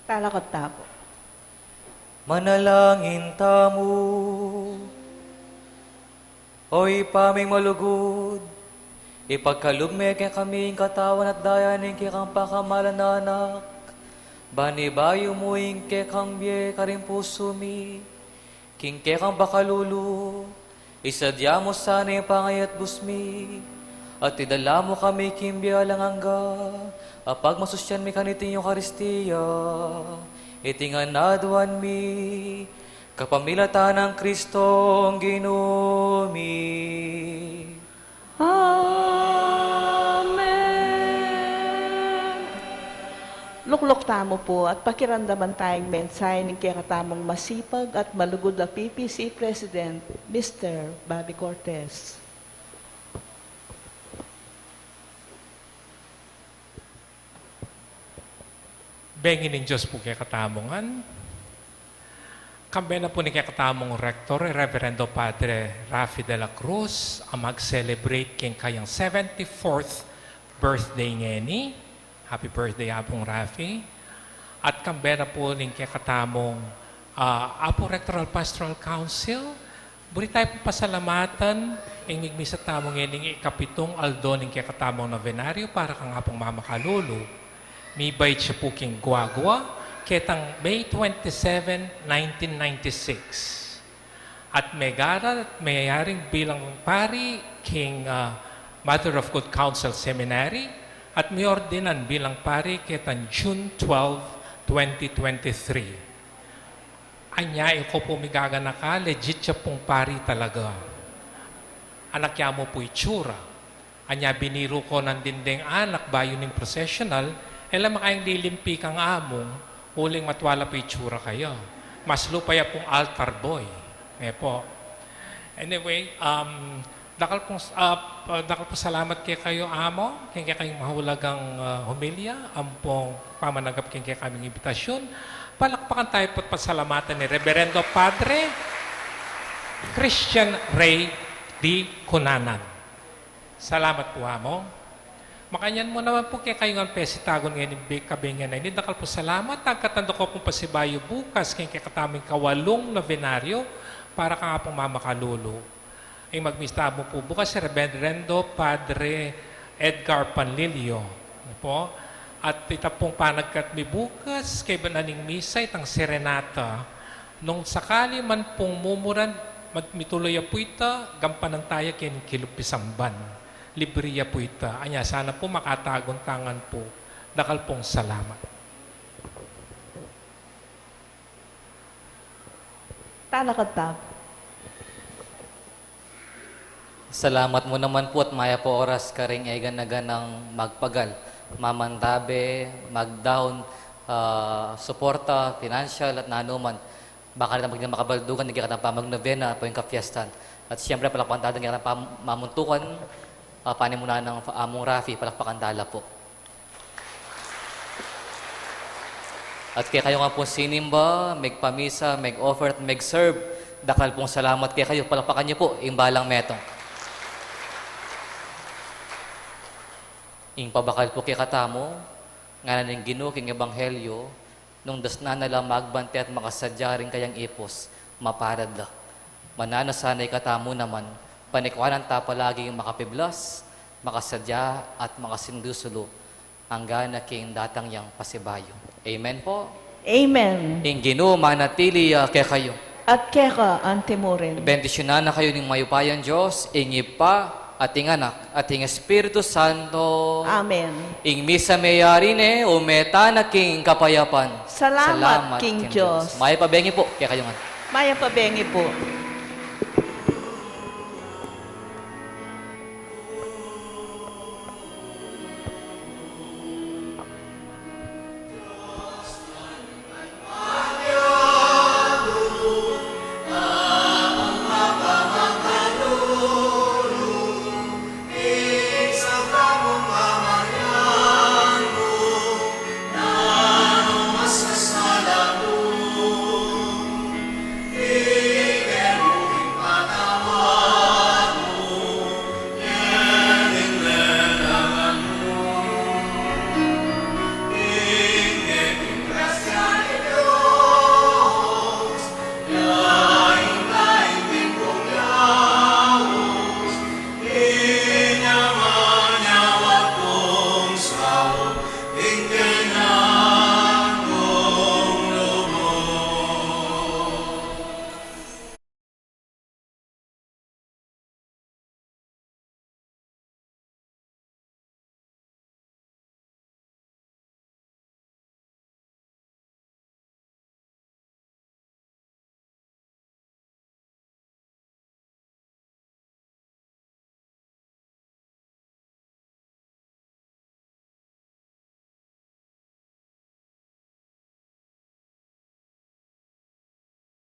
Talakad tamu. Manalangin tamu. O Ibpa ming malugud, ipagkalub me kekami ing katawan at daya ning kekang pamakalulu a Anak, ban ibayu mu ing kekang bie karing pusu mi, king kekang pakalulu, isadya mu sana ing pangayatbus mi, at idala mu kami king bie alang angga, a pagmasusyan mi kaniting Eukaristia, iti ngan aduan mi, kapamilatan nang Kristong Ginu mi. Amen. Lukluk tamu pu at pakiramdaman taya ing mensahe ning kekatamung masipag at malugud a P P C President, Mister Bobby Cortez. Bengin ning Dios pu kekatamu ngan. Kambe na pu ning kekatamung Rector, Reverendo Padre Rafi de la Cruz, a mag-celebrate king kayang seventy-fourth birthday ngeni. Happy birthday, Apung Rafi. At kambe na pu ning kekatamung, ah, Apu Rectoral Pastoral Council, buri tayu pung pasalamatan ing migmisa tamu ngening ikapitung aldo ning kekatamung novenario para kang Apung Mamakalulu. Mibait ya pu king guagua, ketang May twenty-seven, nineteen ninety-six. At megaral at meyaring bilang pari king, ah, Mother of Good Counsel Seminary, at miordinan bilang pari ketang June twelve, twenty twenty-three. Anya, e ku pu migaganaka, legit ya pung pari talaga. Anak ya mu pu itsura. Anya biniru ko nandin deng anak bayu ning processional, e la makayang lilimpi kang amung, uling matwa la pu itsura kaya. Mas lupa ya pung altar boy. E pu. Anyway, um, dakal pung, uh, dakal pung salamat kekayu, Amo, king kekayung mahulagang, uh, homilya, ampong pamananggap king kekaming imbitasyon. Palakpakan tayu pu't pasalamatan i Reverendo Padre Christian Rey D. Cunanan. Salamat pu, Amo. Makanyan mu naman pu kekayu ngan pesitagun ngeni ing bie kabengyan a ini, dakal pung salamat. Agkatan da ku pung pasibayu bukas king kekatamung ikawalung novenario para kang Apung Mamakalulu. Ing magmisa mu pu bukas i Reverendo Padre Edgar Panlilio. Ano pu? At ita pung panagkat mi bukas, kaybat na ning misa, itang serenata. Nung sakali man pung mumuran, mag-, mitulu ya pu ita, gampanan taya keng kilub pisamban. Libre ya pu ita. Anya, sana pu makatagun ta ngan pu. Dakal pung salamat. Talakad tamu. Salamat mu naman pu at mayap a oras karing e gana-ganang magpagal, mamantabe, magdaun, ah, suporta, financial at nanu man. Bakal na maging makabaldugan ing kekatang pamagnovena, pu ing kapiestan. At siyempre, palakpakan ta la ing kekatang pam-, mamuntukan, ah, panimunan nang Among Rafi, palakpakan ta la pu. At kekayu ngan pung sinimba, megpamisa, meg-offer, at meg-serve, dakal pung salamat kekayu. Palakpakan yu pu ing balang metung. Ing pabakal pu kekatamu, ngana ning Ginu king Ebanghelyo, nung dasnan na la magbante at makasadya ring kayang ipus, maparad la. Mananu sana ikatamu naman, panikuanan ta palaging makapiblas, makasadya, at makasindusulu, anggana king datang yang pasibayu. Amen pu. Amen. Ing Ginu manatili ya kekayu. At keka antimurin. Bendisyunan na kayu ning mayupayang Dios, ing Ibpa, at ing Anak, at ing Espiritu Santo. Amen. Ing misa meyari ne, ume tana king kapayapan. Salamat king Dios. Mayap a bengi pu kekayu ngan. Mayap a bengi pu.